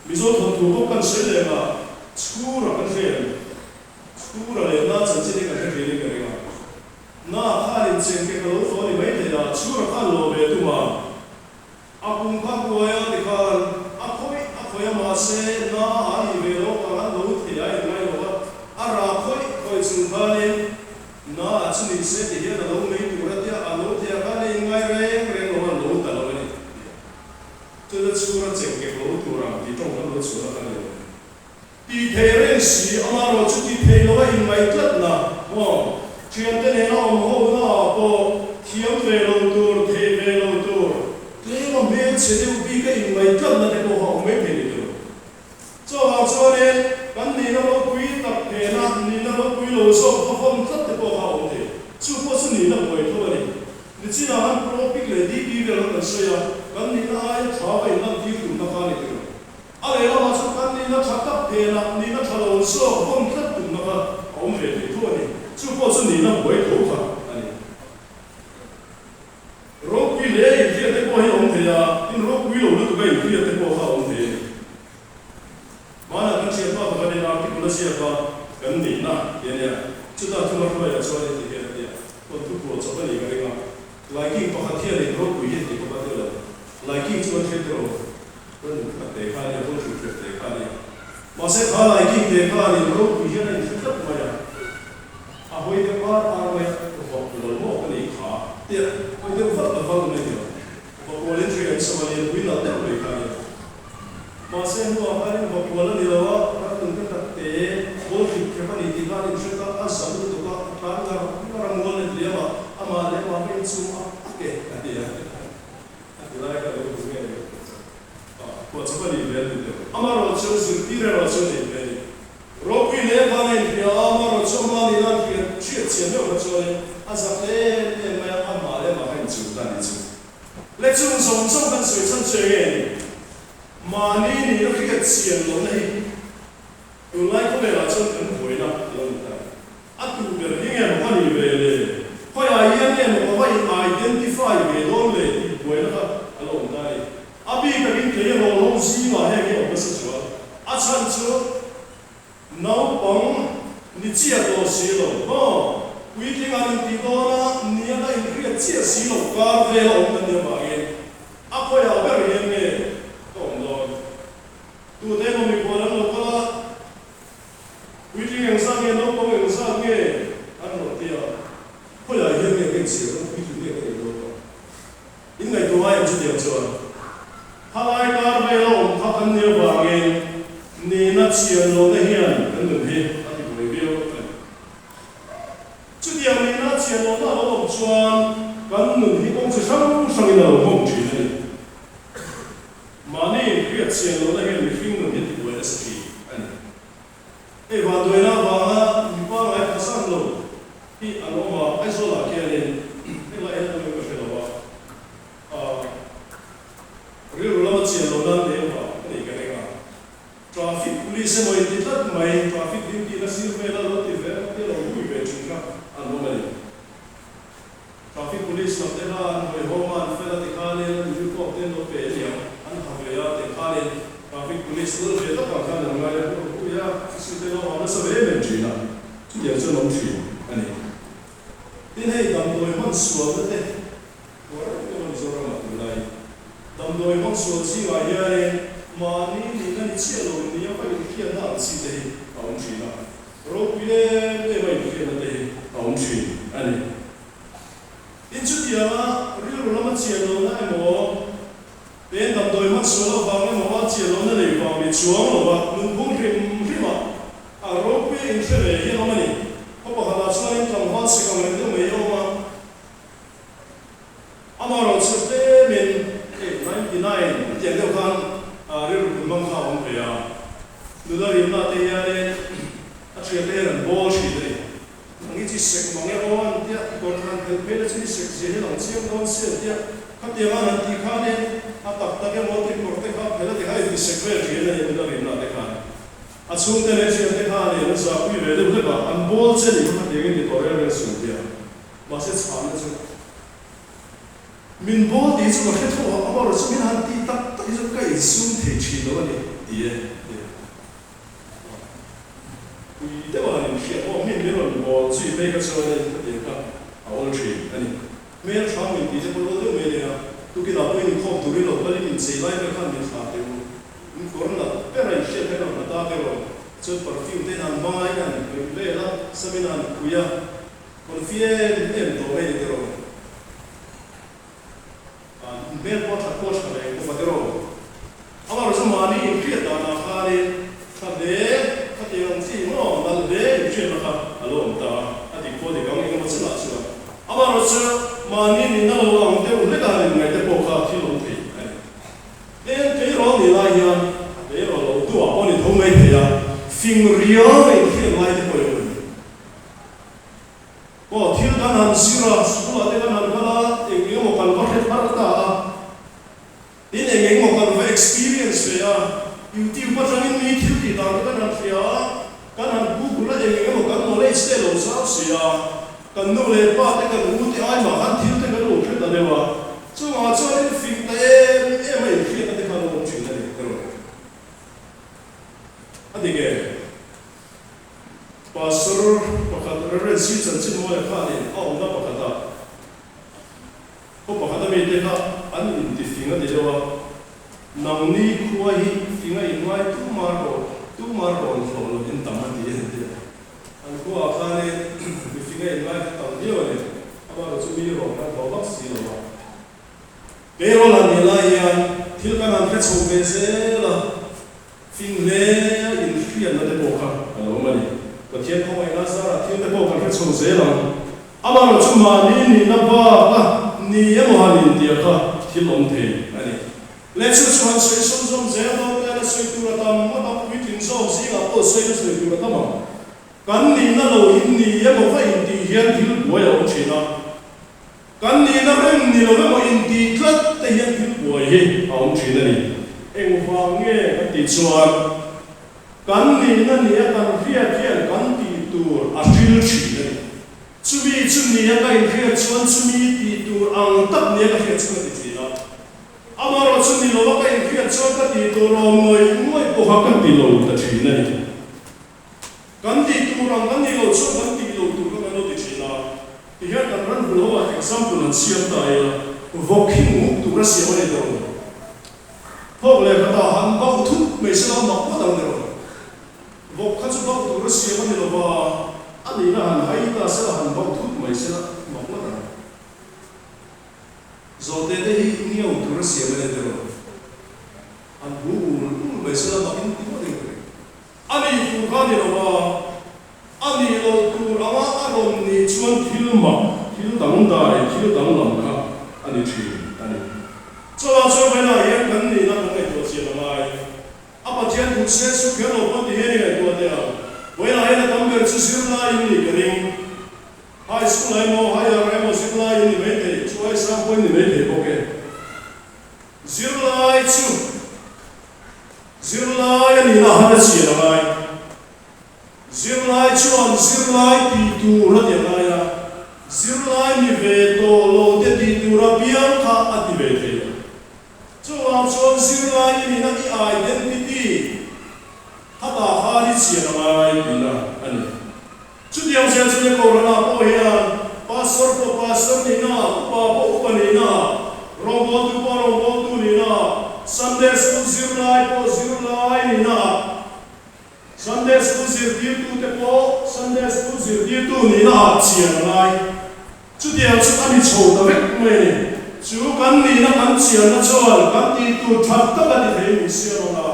Mizo thawnthu pawh kan sawi leh a, chhura kan hre em? Chhura leh na chanchin hi kan hre thin in ka ring a. Na khan in cheng ke ka lo thaw a ni mai thei a, chhura khan lo ve tum a. A kum kha kuai a ti khan a khawih a khawih a mahse na a nih ve lo avang an lo thei a in ngai lo a, a rah khawih khawih chung khanin na a chu ni se ti hian a lo mei tur a tia, a lo thei a khan a in ngai reng reng lo a, lo ta lo a ni. Chula chhura cheng kek lo tur ang tih tawng kan lo chhuah na kan ni lo. Tih thei reng si, amaherawh chu tih thei lo a inngaih tlat na maw? Thiante nena awm ho na ah pawh thiam ve lo tur, thei ve lo tur, tlem a hmel chhe deuh bik a inngaih tlat na te pawh kha awm mai thei ni lo. Chuvang chuanin kan nihna ropui tak phena nihna ropui lo zawk va vawm tlat te pawh kha a awm thei. Chu pawh chu nihna buai tho a ni. Nichinah han Pro-Pic leh DP vel kha kan sawi a, kan nihna aia tha va inlantir tumna kha a ni tiro. A lehlamah chuan kan nihna tha tak phenah nihna tha lo zawk vawm tlat tumna kha a awm ve thei tho a ni. Chu pawh chu nihna buai tho kha a ni. Ropui hle inhriat te pawh hi a awm thei a, tin ropui lo lutuk a inhriat te pawh kha a awm thei a ni. Hmanah kan thianpa pakhat in article a ziak a, kan nihna ti a nia. Chutah thuma hruaiah chuan heti hian a ti a, Tawn thu phuah chawp a nih ka ring a, Laiking pakhat hian in ropui hi a ti bawk a ti lo. Laiking chuan hriat rawh, kan khat te kha a nia, kawlhri hriat te kha a nia. Mahse kha Laiking te khan in ropui hian a inhre tlat mai a. A hawi deuh ar ar mai a, ka vak lo maw ka nih kha tia hawi deuh vat a val mai nia. Vakual in ṭhei an sava lian pui nalh deuh mai kha a nia. Mahse hnuah khan in vakual a ni lo a, ram nun ka tak te ball hrip khep a ni tih khan in hre ta, a zam lutuk a, a tlan ngar ngar a mual let liam a, amah leh amah ka inchhung a a ke a ti a. A ti lai kha lo hmu nge ni? Phuah chawp a nih hmel ni teh. Amaherawhchu zirtir erawh chu a nih hmel ni. Ropui hle khan a inhria a, amaherawhchu amah nihna an hriat hriat chian deuh kha chuanin. chung zawng zawng kan sawi chhan chu eng nge ni? Mahni nihna hriat chian lohna hi tunlai khawvelah chuan kan buaina a lo ni ta. A tu ber hi nge maw ka nih ve le? Khawiah hian nge maw ka va in identify ve dawn le tih buaina kha a lo awm ta a ni. A bik takin kei rawh ho zingah heng hi a awm nasa chuan a chhan chu Naupang ni chiah tawh si lo maw? Puitling an intih dawn a, nian a inhriat chiah si lo kar vel a awm kan nia vangin a khawiah ber hian nge ka awm dawn? Tute emaw mikhual an lo kal a, puitling engzat nge naupang engzat nge an rawn ti a, khawiah hian nge ka inchhir dawn, puitling nge ka nih dawn tawh? In ngaihtuah ai ang chutiang chuan khalai kar vel a awm kha kan nia vangin nihna chian lohna hian kan nun hi a ti buai viau a ni. Chutiang nihna chian lohna a lo awm chuan kan nun hi kawng chi hrang hrangin a lo nghawng thin a ni. Mahni inhriat chian lohna hian mihring nun hi a ti buai nasa thin a ni. Hei vanduaina avanga mipa ngai phasan lo hi an awm a, Aizawlah khianin heng lai hian an awm ka hre lo a, aah rilru lama chian lo nan leh engvah ka nei ka ring a, traffic police emaw inti tlat mai, traffic duty na sir vela lo ti ve emaw te lo hui ve thin kha an awm a ni. Traffic police lam te khan hawihhawm a an fel a ti khanin an uniform te an lo pe a niang, an ha ve a ti khanin traffic police lal ve tak ang khan an ngai a, hu hui a, chu te lo ha nasa ve em em thin a, chutiang chuan awm thin a ni. Tin hei damdawi hman sualna te tuar reng emaw Mizoram ah tunlai damdawi hman sual zingah hianin mahni nihna ni chiah lo nia va inhriatna ang chi te hi a awm thin a. Ropui em em a inhriatna te hi a awm thin a ni. Tin chutianga rilru lama chian lohna emaw, pen damdawi hman sual avang emaw a chian lohna nei vang ni chuang lova nunphung hrim hrima a ropui a inhre ve hi an awm a ni. Khaw pakhatah chuanin tlangval sek ang reng deuh mai a awm a. Amaherawhchu tlemin hei 99 hetiang deuh khan rilru pun hmang kha a awm ve a, nula rimna te hianin a thiante hian an bawl thin a ni. Nang hi chi sek mang e aw an tia, i kawr than phelh phei la chu i sek zia hi lang chiang dawn si an tia, khatianga an han tih khanin a tak tak emaw ti kawr te kha phelh a ti kha inti sek vel thin a ni nula rimna te khan. A chhungte leh thiante khanin an zahpui ve deuh hlek a, an bawl che ni kha khatiangin ti tawh reng reng suh an tia. Mahse chhanna chu min bawl tih chu ka hre tho a, amaherawh chu min han tih tak tak hi chu ka insum thei thin lo a ni ti e ti a. Pui deuh a han inhriat pawh min min rawn bawl zui phei kha chuanin ka tih kha a awl thin a ni. Hmel tha min tih te pawh awl deuh mai a nia, tukinah pawhin inkhawm turin lo kalin inchei lai vel khan min thlah teh u. In kawr nalh ber a inhriat kha in rawn la ta ber aw. Chuan perfume te in han hmang a, in han hnawih vel a, sam in han khui a. Confi em em tawh mai ni tiraw? An hmel pawh that pawh tha reng bawk a tiraw? Amaherawh chu mahni inhriat danah khanin tha hle khatiang ang chi maw nalh hle inhriatna kha a lo awm ta a, a dik pawh dik ang engemaw chinah chuan. Amaherawh chu mahni nihna lo ang deuh hlek a han inngaih te pawh kha thil awm thei a ni. Tin, tleirawl nih lai hian a tleirawl lo duhah pawh ni tho mai thei a, fing riau a inhriat lai te pawh i awm a ni. Aw, thil kan han zir a, school ah te kan han kal a, eng eng emaw kan va hre thar ta a, tin eng eng emaw kan va experience ve a, YouTube atangin mi thil tih dan te kan han hria a, kan han google a, eng eng emaw kan knowledge te a lo zau si a, kan nu leh pa te kan u te ai mah khan thil te kan lo hre ta deuh a, chungah chuanin fing ta em em a inhriatna te kha a lo awm thin a ni erawh. A dik e. Pastor pakhat Reverend C Chanchin Mawia khanin a awmna pakhatah khaw pakhat a mite kha an intifing a ti deuh a, Nangni khua hi fing a inngai tumah rawh, tumah rawn hlawh loh in tam a ti a ti a. An khuaah khanin mifing a inngai kha tam viau a ni, amaherawhchu mi rawn kan hlawh vak si lo a. Keirawl han nih lai hian thil kan han hre chho ve zel a. Fing hle a inhriatna te pawh kha a lo awm a ni. Pathian khawngaihna zarah thil te pawh kan hre chho zel ang. Amaherawh chu mahni nihna bak a ni emaw han intia kha thil awm thei a ni. Leh chu chu han sawi sawm zawm zel dawn te a sawi tur a tam a tam puitling zawk zingah pawh sawi a sawi tur a tam ang. Kan nihna lo in ni emaw va intih hian thil buai a awm thin a. Kan nihna reng ni ni lo emaw intih tlat te hian thil buai hi a awm thin a ni. Engvang nge kan tih chuan kan nihna nia kan hriat hian kan tih tur a hril thin a ni. Chumi chu nia ka inhriat chuan chumi tih tur ang tak nia ka hriat chu ka ti thin a. Amaherawh chu ni lova ka inhriat chuan ka tih tur awm ngawih ngawih pawha ka ti lo ta thin a ni. Kan tih tur ang kan nih loh chuan kan tih loh tur kha kan lo ti thin a. Tihian kan ran hul ho ah example an siam ta ila, vawk hi nguk tur a siam a ni tawh lo. Thawk leh khatah han bauh thut mai se la mak ngawt ang ni rawh. Vawk kha chu bauh tur a siam a ni lova, a nihna han hai ta se la han bauh thut mai se la mak ngawt ang. Zawhte te hi ngiau tur a siam a ni tawh. Han bu ul ul mai se la mak in ti ngawt eng reng. A nih tur kha a ni lo a, a nih loh tur anga a rawn nih chuan thil mak, thil dangdai, thil danglam kha a ni thin a ni. Chawlhah chuan vawiinah hian kan nihna kan ngaihtuah chian a ngai. A Pathian duh se chu kher lo pawn ti hian i ngaihtuah teh ang. Vawiinah hian a tam ber chu zirlai in nih ka ring. High school emaw higher emaw zirlai in ni maithei, chu ai sang pawh in ni maithei bawk e. Zirlai chu zirlai a nihna a han a chian a ngai. Zirlai chuan zirlai tih tur a ti a ngai a, zirlai ni ve tawh lo te tih tur a piang kha a ti ve thei lo. Chuvang chuan zirlai i nihna i identity khatah khan i chian a ngai tihna a ni. Chutiang zel chu Kohhranah pawh hian Pastor pawh Pastor nihna, Upa pawh Upa nihna, Rawngbawltu pawh Rawngbawltu nihna, Sunday School zirlai pawh zirlai nihna, Sunday School zirtirtute pawh Sunday School zirtirtu nihnaah chian a ngai. Chutiang chu a ni chho ta vek mai a ni. Chu kan nihna kan chianna chuan kan tihtur that tak a ti thei min siam ang a.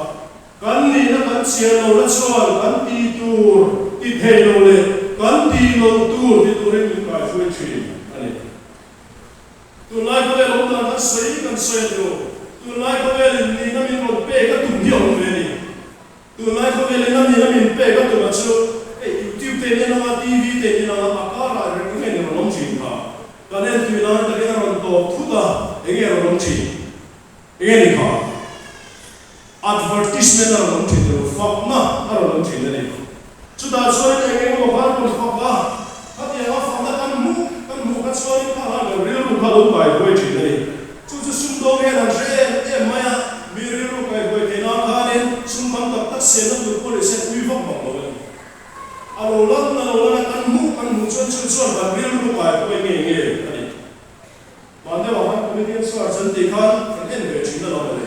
Kan nihna kan chian lohna chuan kan tih tur ti thei lo leh kan tih loh tur ti turin min kaihruai thin a ni. Tunlai khawvel awm dan kan sawi kan sawi a ni lo. Tunlai khawvelin nihna min rawn pek a tum hi a awm ve a ni. Tunlai khawvelin a nihna min pek a tum a chu hei YouTube te in en anga TV te in en anga a karah reng reng in rawn awm thin kha. Kan en tui lai takin a rawn tawp thut a, enge rawn awm thin? Enge ni kha? Advertisement a rawn awm thin lo, fakna a rawn awm thin a ni. Chutah chuanin eng eng emaw kha an rawn fak a, khatianga fakna kan hmuh kan hmuh kha chuanin kha khan kan rilru kha lo kaihuai thin a ni. Chu chu sumdawng hian an hre em em mai a, mi rilru kaihuai thei nan khanin sum tam tak tak siamna tur pawh ni se pui vak vak lo a ni. A lo lan a lo lan a, kan hmuh kan hmuh chuan chu chuan kan rilru kaihuai ngei ngei a ni. Van deuhah khan comedian search an tih khan kan en ve thin alawm le.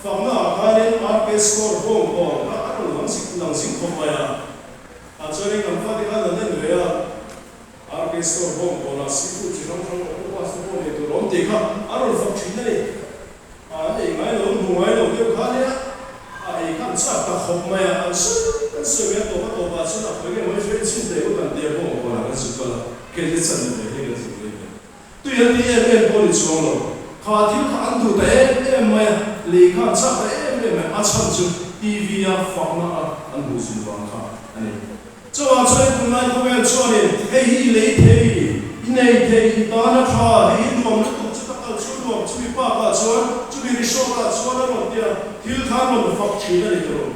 Fakna ah khanin RK score bawng bawng kha a rawn lang zing lang zing khawp mai a. Tah chuanin kan fate khan an en ve a, RK score bawng bawng ah seafood chi hrang hrang octopus te pawh nei tur a awm tih kha a rawn fak thin a ni. A an ei ngai lo, an hmu ngai lo deuh kha nia a ei kha an chak ta khawp mai a, an sawi kan sawi mai a tawp a tawpah chuan a khawi nge maw hi chu en chhin teh u kan tia bawng bawng ah kan zuk kal a, kei te chan ve hi kan zuk leh ve. Tui an ti em em pawh ni chuang lo. Kha thil kha an duh ta em em mai a, lei kha an chak ta em em mai a, a chhan chu TV a fakna a an hmuh zin vang kha a ni. Chuvang chuan tunlai khawvel chuanin hei hi i lei thei, i nei thei, i tan a tha, hei hi nuam lutuk chu ka kal chu nuam, chumi park ah chuan, chumi resort ah chuan a rawn tia thil kha an rawn fak thin a ni tawh.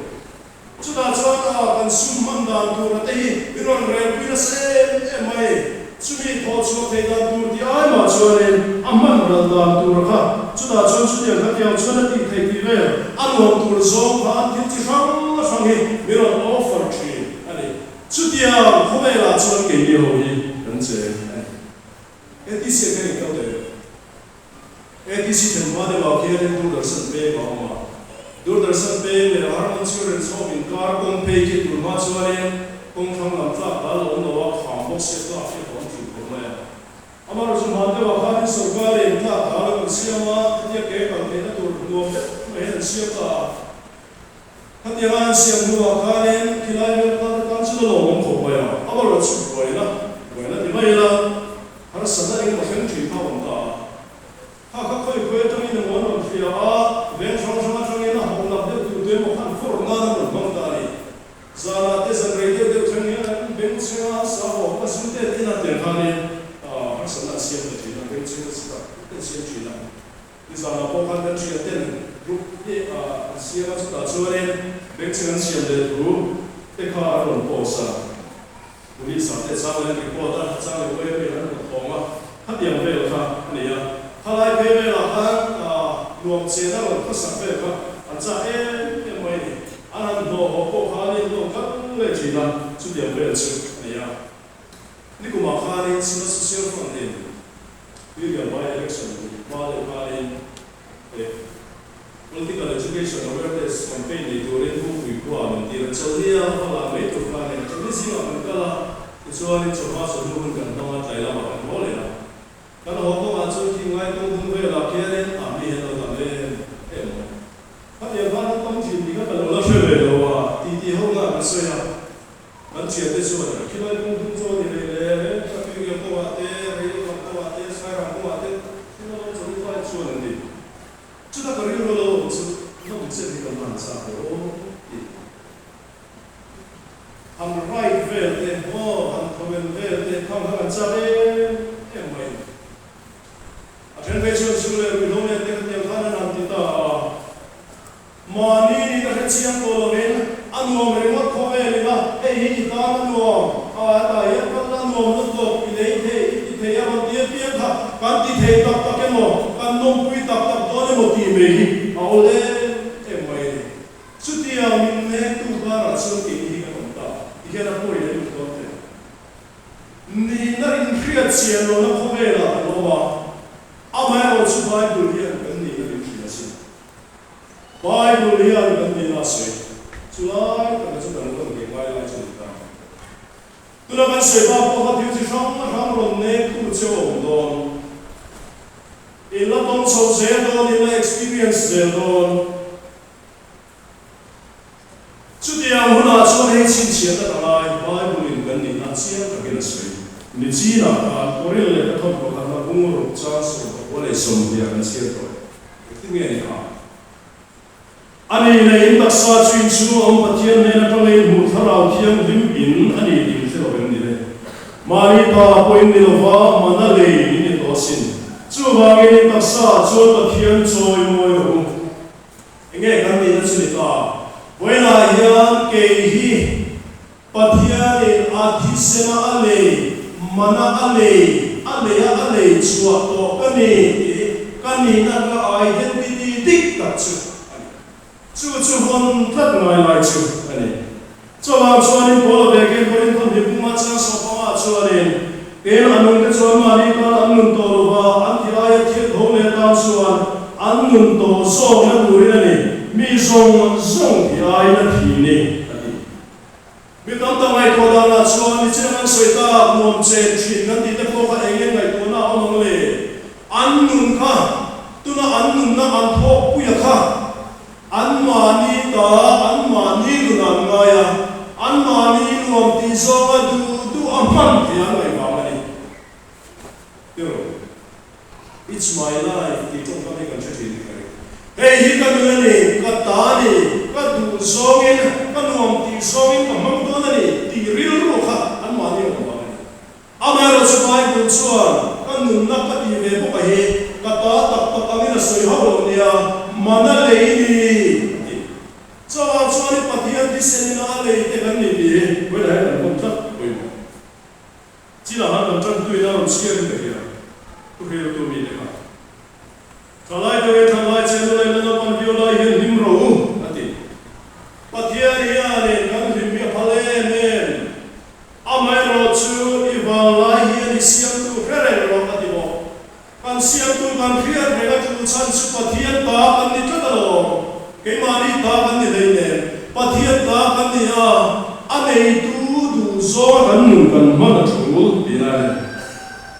Chutah chuan a kan sum hman dan tur a te hi min rawn relpui nasa em em mai. Chumi thawh chhuah theih dan tur tih ai mah chuanin a hman ral dan tur a kha. Chutah chuan chutiang khatiang chuan a tih theih tih vel a nuam tur zawng kha an thil chi hrang hrang hi min rawn offer thin a ni. Chutiang khawvelah chuan keini ho hi kan cheng a ni. ATC a khan inkal teh. ATC thlen hma deuhah khianin Doordarshan peng a awm a. Doordarshan peng leh Harmon Children's Home inkar kawng phei khi tun hma chuanin kawng thlang lam tlak dal a awm lo a, kham bawk sia tlak hi a awm thin khawp mai a. Amaherawhchu chu hma deuhah khanin sorkarin tlak dal a rawn siam a, hetia ke kal theihna tur nuam deuh mai hian an siam ta a. Khatianga an siam hnuah khanin khilai vel kal te tan chuan a lawmawm khawp mai a, amaherawhchu chu buaina, buaina ti mai ila, Harsatna engemaw thleng thin kha a awm ta a. Kha kha khawi khawi atangin emaw an rawn hria a, veng hrang hrang atangin a hawh lak deuh tur te emaw khan fork nan an rawn hmang ta a ni. Zanah te zan rei deuh deuh thleng hian an beng chheng a, an sa haw ka zu te tin a tiang khanin harsatna an siam ta thin. thin a, bengchheng nasa tak tak an siam thin a. Nizanah pawh khan kan thian ten group hi an siam a, chutah chuanin bengchheng an siam leh thu te kha an rawn post a. Police ah te chang leh an report a, chang leh uai vel an rawn thawng a, khatiang vel kha a ni a. Khalai phei velah khan nuam chen a rawn khawsak vel kha an chak em em mai a ni. An han hnawh haw pawh kha an inhlawm kal leh thin a, chutiang vel chu a ni a. Nikumah khanin Sima Social Front in Tuirial by election hma deuh khanin Political Education Awareness Campaign nei turin Bukpui khua min tir a, Chawlhnia va lah mai tur kha nen chawlhni zingah kan kal a, tichuanin chawhma chawhnu hun kan hmang a, tlai lamah kan haw leh a. Kan haw kawngah chuan khi ngaitawng dung velah khianin a mi hian lo tam em em mai. Khatiang khan an tam thin tih kha ka lo la hre ve lo a, titi ho nghah kan sawi a. Kan thiante chuan khilai kawng dung chu a ni rei le, he Tuirial kawngah te, Reilo lam kawngah te, Sairang kawngah te thil a lo chawi fai chuan an ti. Chuta ka rilru lo awm chu nawm chet hi ka hman chak lo aw ti. Han ride vel te, aw han thawven vel te khang kha kan chak em em mai. A then phei chuan zu leh ruihhlo nen te khatiang khan an han ti ta a. Mahni nih ka hre chiang tawh lovin a nuam ringawt khawvel ila hei hi i tan a nuam, a hetah hian kal la nuam lutuk, i lei thei, i ti thei a rawn ti apiang kha kan ti thei tak tak emaw, kan nawmpui tak tak dawn emaw tih mai hi a awl em em mai a ni. Chutiang min nektu karah chuan keini hi kan awm ta ti hian a pawi leh lut dawn teh. Nihna inhriat chian lohna khawvelah kan awm a, amaherawhchu Bible hian kan nihna min hrilh asin. Bible hian kan nihna a sawi. Chu lai taka chu kan rawn ve ngai lai chu ni ta. Tuna kan sawi bak pawh kha thil chi hrang hrang rawn nektu che awm dawn. In la tawng chho zel dawn, in la experience zel dawn. Chutiang hunah chuan hei chhinchhiahna ka ngai, Bible-in kan nihna chiang takin a sawi. Nichinah khan Korin lehkha thawk pakhatna bung ruk chang 14 leh 20 kan chhiar tawh. Engtin nge ni a? A ni leh in taksa chu inchhung a awm Pathian hnen atanga in hmuh thlarau thianghlim in a ni tih in hre lo em ni le? Mahni ta pawh in ni lova, mana lei in ni tawh asin. Chuvangin in taksa ah chuan Pathian chawi mawi rawh u. Enge kan nihna chu ni ta? Vawiinah hian kei hi Pathianin a thisena a lei, mana a lei, a leia a lei chhuah tawh ka ni tih ka nihna ka identity dik tak chu a ni. Chu chu vawn tlat ngai lai chu a ni. Chuvang chuanin Paula ve Ken Korinthon hipuma chang sawpangah chuanin, Ken a nungte chuan mahni tan an nun tawh lova, an ti aia thil tho leh tan chuan an nun tawh zawkna turin a ni, mi zawng zawng ti aiin a thi ni, a ti. Mi tam tak ngaihtuah danah chuan nichin an sawi tak nuam chen thin kan tih te pawh kha eng nge ngaihtuahna a awm ang le? An nun kha, tuna an nunna an thawkpuia kha, Anmahni ta, anmahni nun an ngai a, anmahni nuam tih zawnga duh duh a hman thei an ngaih vang a ni. Tiraw? It's my life tih tawngkam hi kan hre thin ka ring. Hei hi ka nun a ni, ka ta a ni, ka duh zawngin, ka nuam tih zawngin ka hmang dawn a ni tih rilru kha anmahni awm vang a ni. Amaherawhchu Bible chuan ka nunna ka tih ve bawk a hi ka ta tak tak angin a sawi hauh lo nia, mana lei ni a ti. Chuvang chuan i Pathian thisen ina a lei te kan ni tih hi vawilah hian kan pawm tlat pawimawh. Chinah han kan tantuina rawn chhiarin ka hria, thu hriltu mite kha. Thalai deuh in thalai che nu leh nanapan viau lai hian hlim rawh u, a ti. Pathian hianin kan hlim hi a phal em em. Amaherawh chu i vanglai hian i siamtu hre reng rawh, a ti bawk. Kan siamtu kan hriat reng a tul chhan chu Pathian ta kan ni tlat alawm. Keimahni ta kan ni hleinem. Pathian ta kan ni a, a neitu duh zawnga kan nun kan hman a tul tihna a ni.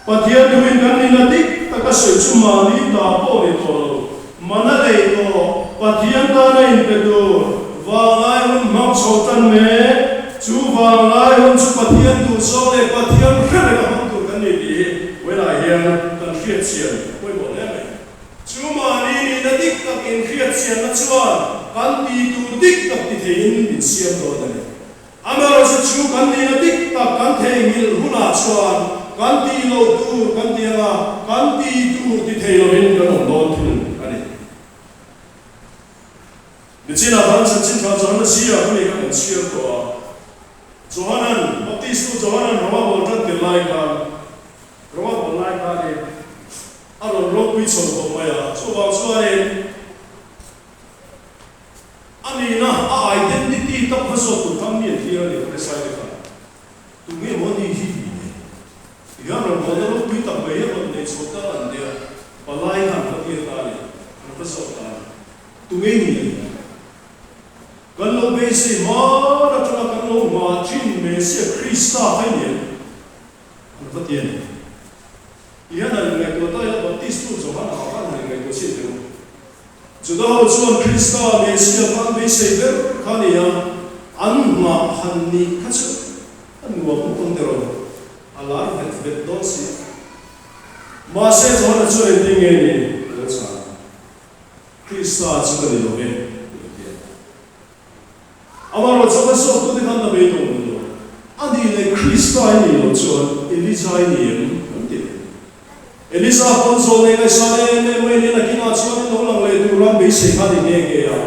Pathian thuin kan nihna dik taka sawi chu mahni ta pawh ni tawh lo, mana lei tawh, Pathian tana inpe tur, vanglai hun hmang chho tan mek, chu vanglai hun chu Pathian duh zawng leh Pathian hre reng a hmang tur kan ni tih hi vawilah hian kan hriatchian a pawimawh hle mai. Chu mahni nihna dik tak inhriatchianna chuan kan tih tur dik tak ti theiin min siam dawn a ni. Amaherawhchu chu kan nihna dik tak kan theihnghilh hunah chuan kan tih loh tur kan ti anga kan tih tur ti thei lovin kan awm dawn thung a ni. Nichinah khan chanchin tha Johana zia ka nih kha kan chhiar tawh a. Johanan, Baptistu Johanan Roma bawl tan tir lai khan, Roma bawl lai khanin a rawn ropui chho tawh mai a, chuvang chuanin a nihna, a identity tak va zawt tur khan mi an thlir a ni, Farisai te khan. Tunge maw ni hi tih nei? Tihian rawn bawlna ropui tak mai hi a rawn nei chho ta an nia, palai khan va tir ta a ni, an va zawt ta a ni. Tunge ni a ni? Kan lo beisei hman atanga kan lo hma thin Messiah Krista kha i ni em? An va ti a ni. Tihian han inngaihtuah ta ila Baptistu Johana ah khan han inngaihtuah chhin teh u. Juda ho chuan Krista Messiah kha an beisei ber kha a ni a, an nghah han nih kha chu a nuam ngawt ang tiraw? A lar vet vet dawn si a. Mahse Johana chuan engtin nge ni a lo chhan? Krista chu ka ni lo ve, ti lo hian. Amaherawhchu a hmasawktute khan la beidawng lo lo. A nih leh Krista i nih loh chuan Elija i ni em? an ti leh. Elija pawn zawl nei ngaihsan em em mai nen a kinah chuan in lo lang leh tur a beisei kha ni nghe nghe a.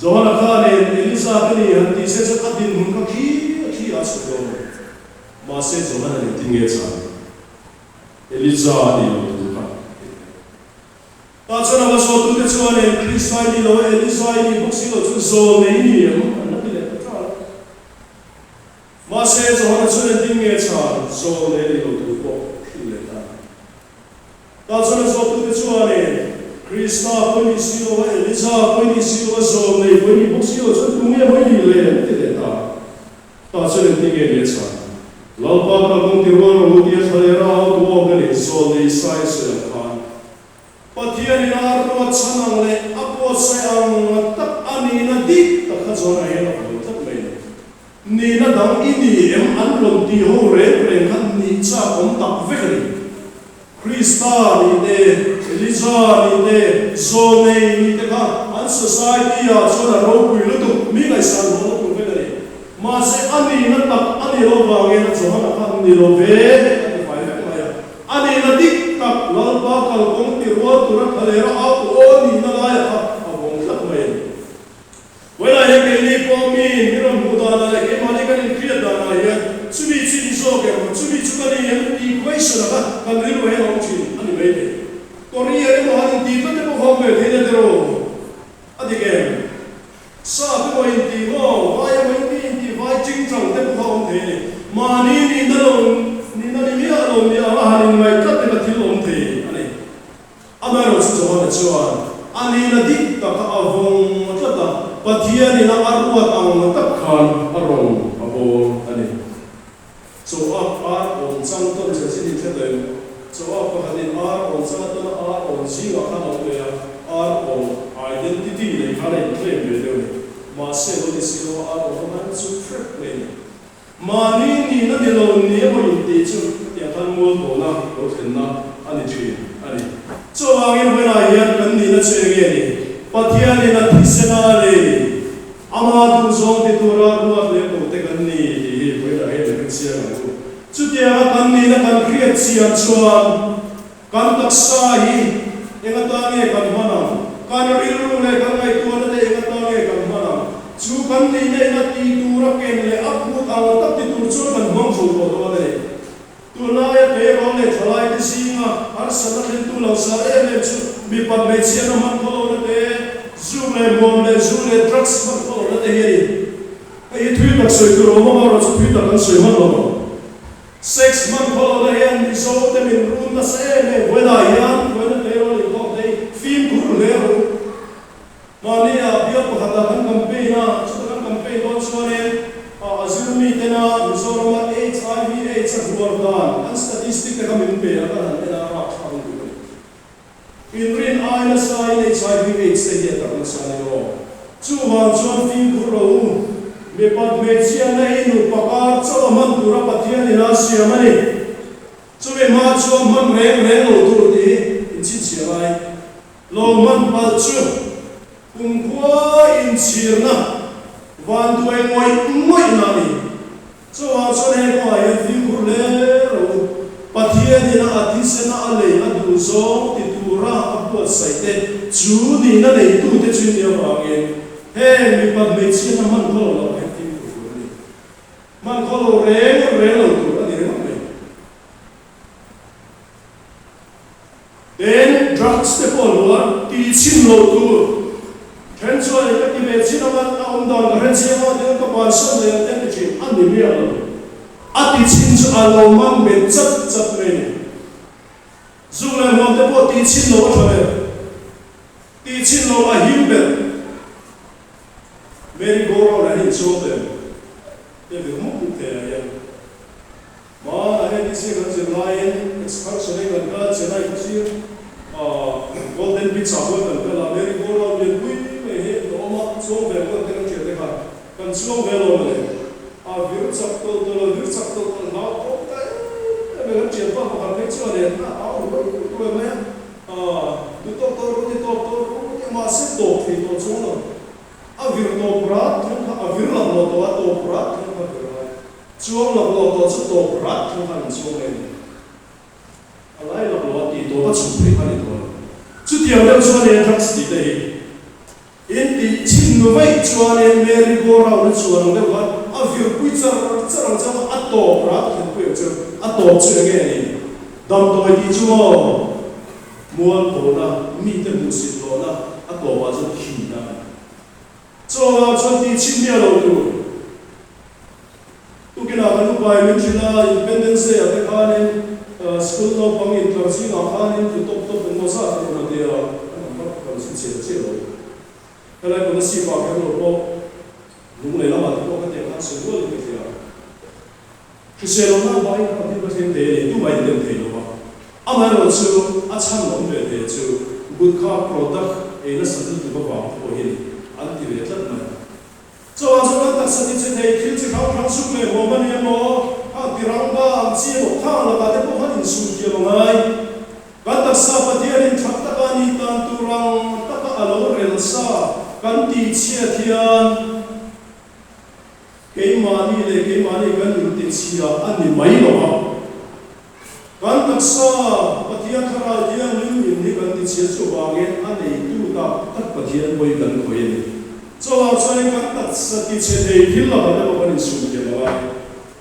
Johana khanin Elija ka ni han tih se chuan a dinhmun kha khi a khi a chhuah dawn lo. Mahse Johana nen tin nge chhan? Elija a nih loh tur kha. Tah chuan a va zawhtute chuan eng Krista i ni lo, Elija i nih bawk si lo chu zawl nei i ni em? an la ti leh ta ṭal a. Mahse, Johana chuan engtin nge chhan zawl nei a nih loh tur pawh hrilh leh ta a ni. Tah chuan a zawhtute chuan eng Krista pawh i nih si lo a, Elija pawh i nih si lo a, zawl nei pawh i nih bawk si lo chuan tunge maw i nih le? an ti leh ta a. Tah chuan engtin nge ni a chhan? Lalpa kalkawng ti rual rawh u tia thlalera au tu awk a ni, zawl nei sai sawi ang khan. Pathianin a ruat chhan ang leh a buatsaih ang tak a nihna dik tak kha chuan a hian a hmu tlat mai lo. Nihna dang i ni em an rawn tih ho reng reng kha nih chak awm tak vek a ni. Krista nih te, Elija nih te, Zawnei nih te kha an society ah chuan a ropui lutuk, mi ngaihsan hlawhna tur vek a ni. Mahse a nihna tak a ni lo vangin a Johana kha ni lo ve a ti fai vek mai a. A nihna dik tak Lalpa kalkawng ti rual tura thalera au tu aw nihna laia kha a vawng tlat mai a ni. Vawilah hian keini pawh miin min rawn hmuh danah leh keimahni kan inhriat danah hian chumi chu i zawk em, chumi chu ka ni em tih question a kha kan rilru hian a awm thin a ni mai thei. Korean emaw han intih tlat te pawh kha awm ve thei na tiraw? A dik em? Sa te pawh intih maw, vai emaw in mi intih vai ching chang te pawh kha awm thei a ni. Mahni nihna lo nihna ni miah lo ni anga han inngaih tlat te kha thil awm thei a ni. Amaherawhchu Johana chuan a nihna dik taka a vawng tlat a, Pathianin a a ruat ang tak khan a rawn a bawl a ni. Chaw ap ar awm chang tawn chen chin in hre tawh em? Chaw ap pakhatin ar awm chang a tawn a, ar awm zingah khan a awm ve a, ar awm identity nei khan a in claim ve deuh a ni. Mahse lo ni si lo a, ar awm a man chu hrep mai a ni. Mahni nihna ni lo ni emaw intih chu hetiang khan mualpawhna lo thlenna a ni thin a ni. Chuvangin vawiinah hian kan nihna chu eng nge ni? Pathianin a thisen a lei, ama duhzawng ti tura ruat leh kohte kan ni tih hi vawiinah hian i hrechiang ang u. Chutianga kan nihna kan hriat chian chuan kan taksa hi eng atan nge kan hman ang? Kan rilru leh kan ngaihtuahna te eng atan nge kan hman ang? Chu kan nihna ina tih tura ken leh a phut ang tak ti tur chuan kan hmang zo tawh dawn a ni. Tunlaia tleirawl leh thalaite zinga harsatna thlentu lo sar em em chu mipat hmeichhiatna hman khawlohna te, zu leh hmuam leh zu leh drugs hman khawlohna te hi a ni. Hei hi thui tak sawi tur awm amaherawh chu thui tak kan sawi hman lo ang. Sex hman khawlohna hian Mizo te min run nasa em em, vawiinah hian vawiina tleirawl inkhawm te hi fimkhur hle rawh u. Mahni ah bial pakhatah kan campaign a, chuta kan campaign dawn chuanin a zir mi tena Mizorama HIV AIDS a hluar dan an statistic te kha min pe a, kan han en a, rapthlak lutuk a ni. Inrin ai nasa in HIV AIDS te hi a tak nasa a ni aw. Chuvang chuan fimkhur lo u. Mipat hmeichhia na hi nupa kar chauh a hman tura Pathian in a siam a ni. Chumi hma chuan hman reng reng lo tur tih hi inchhinchhiah lai. Lo hman palh chu kumkhua inchhirna vanduai ngawih ngawih na a ni. Chuvang chuan heng kawngah hian fimkhur hle. hle rawh u. Pathianin a thisena a lei a duh zawng ti tura a buatsaih te chu nihna neitute chu nia vangin heng mipa hmeichhiatna hman khaw lo loh hian fimkhur tur a ni. Hman khaw lo reng reng lo tur a ni ringawt mai. Tin, drugs te pawh luar ti chhin lo tur. Then chuan in ka ti ve chin anga a awm dan ka hre chiang a, tin ka bansan leh ang te an ti thin. A ni miah lo. A ti chhin chu a lo man bet chat chat mai a ni. Zuk leh hmuam te pawh ti chhin lo a tha ber. Ti chhin lo a him ber. Merry go round ah hian inchhuang teh ang. Te vir mup mup thei ah hian. Hma a NDC kan zir laiin excursion in kan kal a, Chennai khawsir Golden Beach ah khuan kan kal a, Merry Go Round lian pui mai hi a awm a, chuang ve khuan te kan thian te khan kan chuang ve lo mawle. A vir chak tawlh tawlh a, vir chak tawlh tawlh hlau awm ta em em e, kan thianpa pakhat phei chuan en a au ruai ruai mai a, du tawk tawh ru ni tawp tawh ru ti mahse tawp thei tawh chuang lo, a vir tawp rat thung kha a vir lang lo tawh a, tawp rat thung kha vir lai. Chuang laklawh tawh chu tawp rat thung khan an chuang mai a ni. A lai laklawh a tih tawp a chhuk theih kha a ni tawh lo. Chutiang deuh chuan eng drugs tih te hi in tih chhin nu vaih chuanin merry go round a chuan ang deuh khan a virpui char char ang chuan a tawp rat a thlenpui ang chu. A tawp chu enge a ni? Damdawi tih chu maw mualphona, mite hmuhsit hlawhna a tawpah chuan thihna a ni. Chawngah chuan tih chhin miah lo tur. Tukinah kan upa in min hrilh a, Independence Day ah te khanin school naupang intlar zingah khanin tlu tawp tawp engmaw zat an awm a tia, an awm vak ka lo chhin chiah chiah lo. Helai Kolasib ah kher lo pawh lunglei lamah te pawh ka tiang khan sawi rual in ka hria. Hrisel lohna avangin ka thil ka thleng thei a ni, tumah in dem thei lo va. Amaherawhchu, a chhan awm ve thei chu gutkha product ei nasat lutuk avang te pawh hi a ni, an ti ve tlat mai. Chawah chuan kan taksa ti che thei thil chi hrang hrang suk leh huam a ni emaw, khang tiranga ang chi emaw khang lakah te pawh khan insum thiam a ngai. Kan taksa Pathianin that taka ni tan tur ang taka a lo rel sa kan tih chhiat hian, Keimahni leh keimahni kan intichhia a ni mai lo a, kan taksa Pathian Thlarau Thianghlim in hi kan tichhia chuvangin a neitu tak tak Pathian pawi kan khawih a ni. Chawah chuanin kan taksa tichhe thei thil lakah te pawh kan insum thiam a ngai.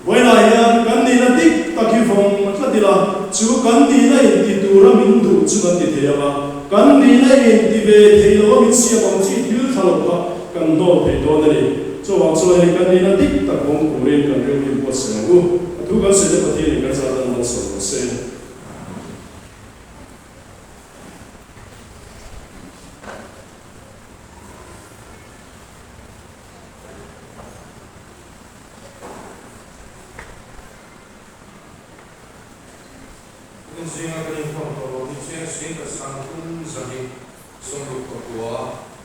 Vawiinah hian kan nihna dik tak hi vawng tlat ila, chu kan nihna inti tura min duh chu kan ti thei ang a, kan nihna inti ve thei lo a min siam ang chi thil tha lo kha kan hnawl thei dawn a ni. Chuvang chuan hei kan nihna dik tak vawng turin kan rilru in buatsaih ang u. A thu kan sawi te Pathianin kan zat an malsawm rawh se. Kan zinga kan inkhawm tawh lo hi chiang si ka sangthum zahnih 69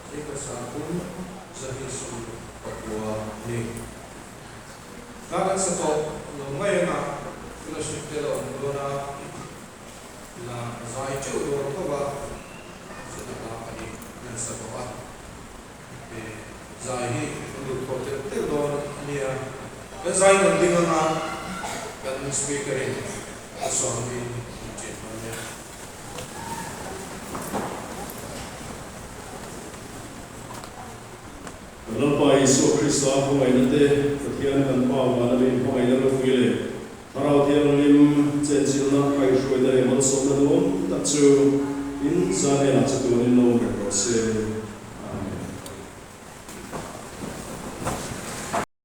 si ka sangthum zahnih 69 a ni. Hla kan sa tawh lo mai anga fellowship te la awm dawn a, la zai teuh dawn tho va, chuta hla pahnih kan sa tawh a. Zai hi kan duh thawh telh telh dawn a nia. Kan zai nawn ding anga kan speaker in a sawm in min ṭian dawn nia. Kan Lalpa Isua Krista hmangaihna te, Pathian kan Pa vana min hmangaihna ropui leh Thlarau Thianghlim chenchilhna kaihhruaina leh malsawmna duhawm tak chu in zan enah chatuanin lo awm reng rawh se.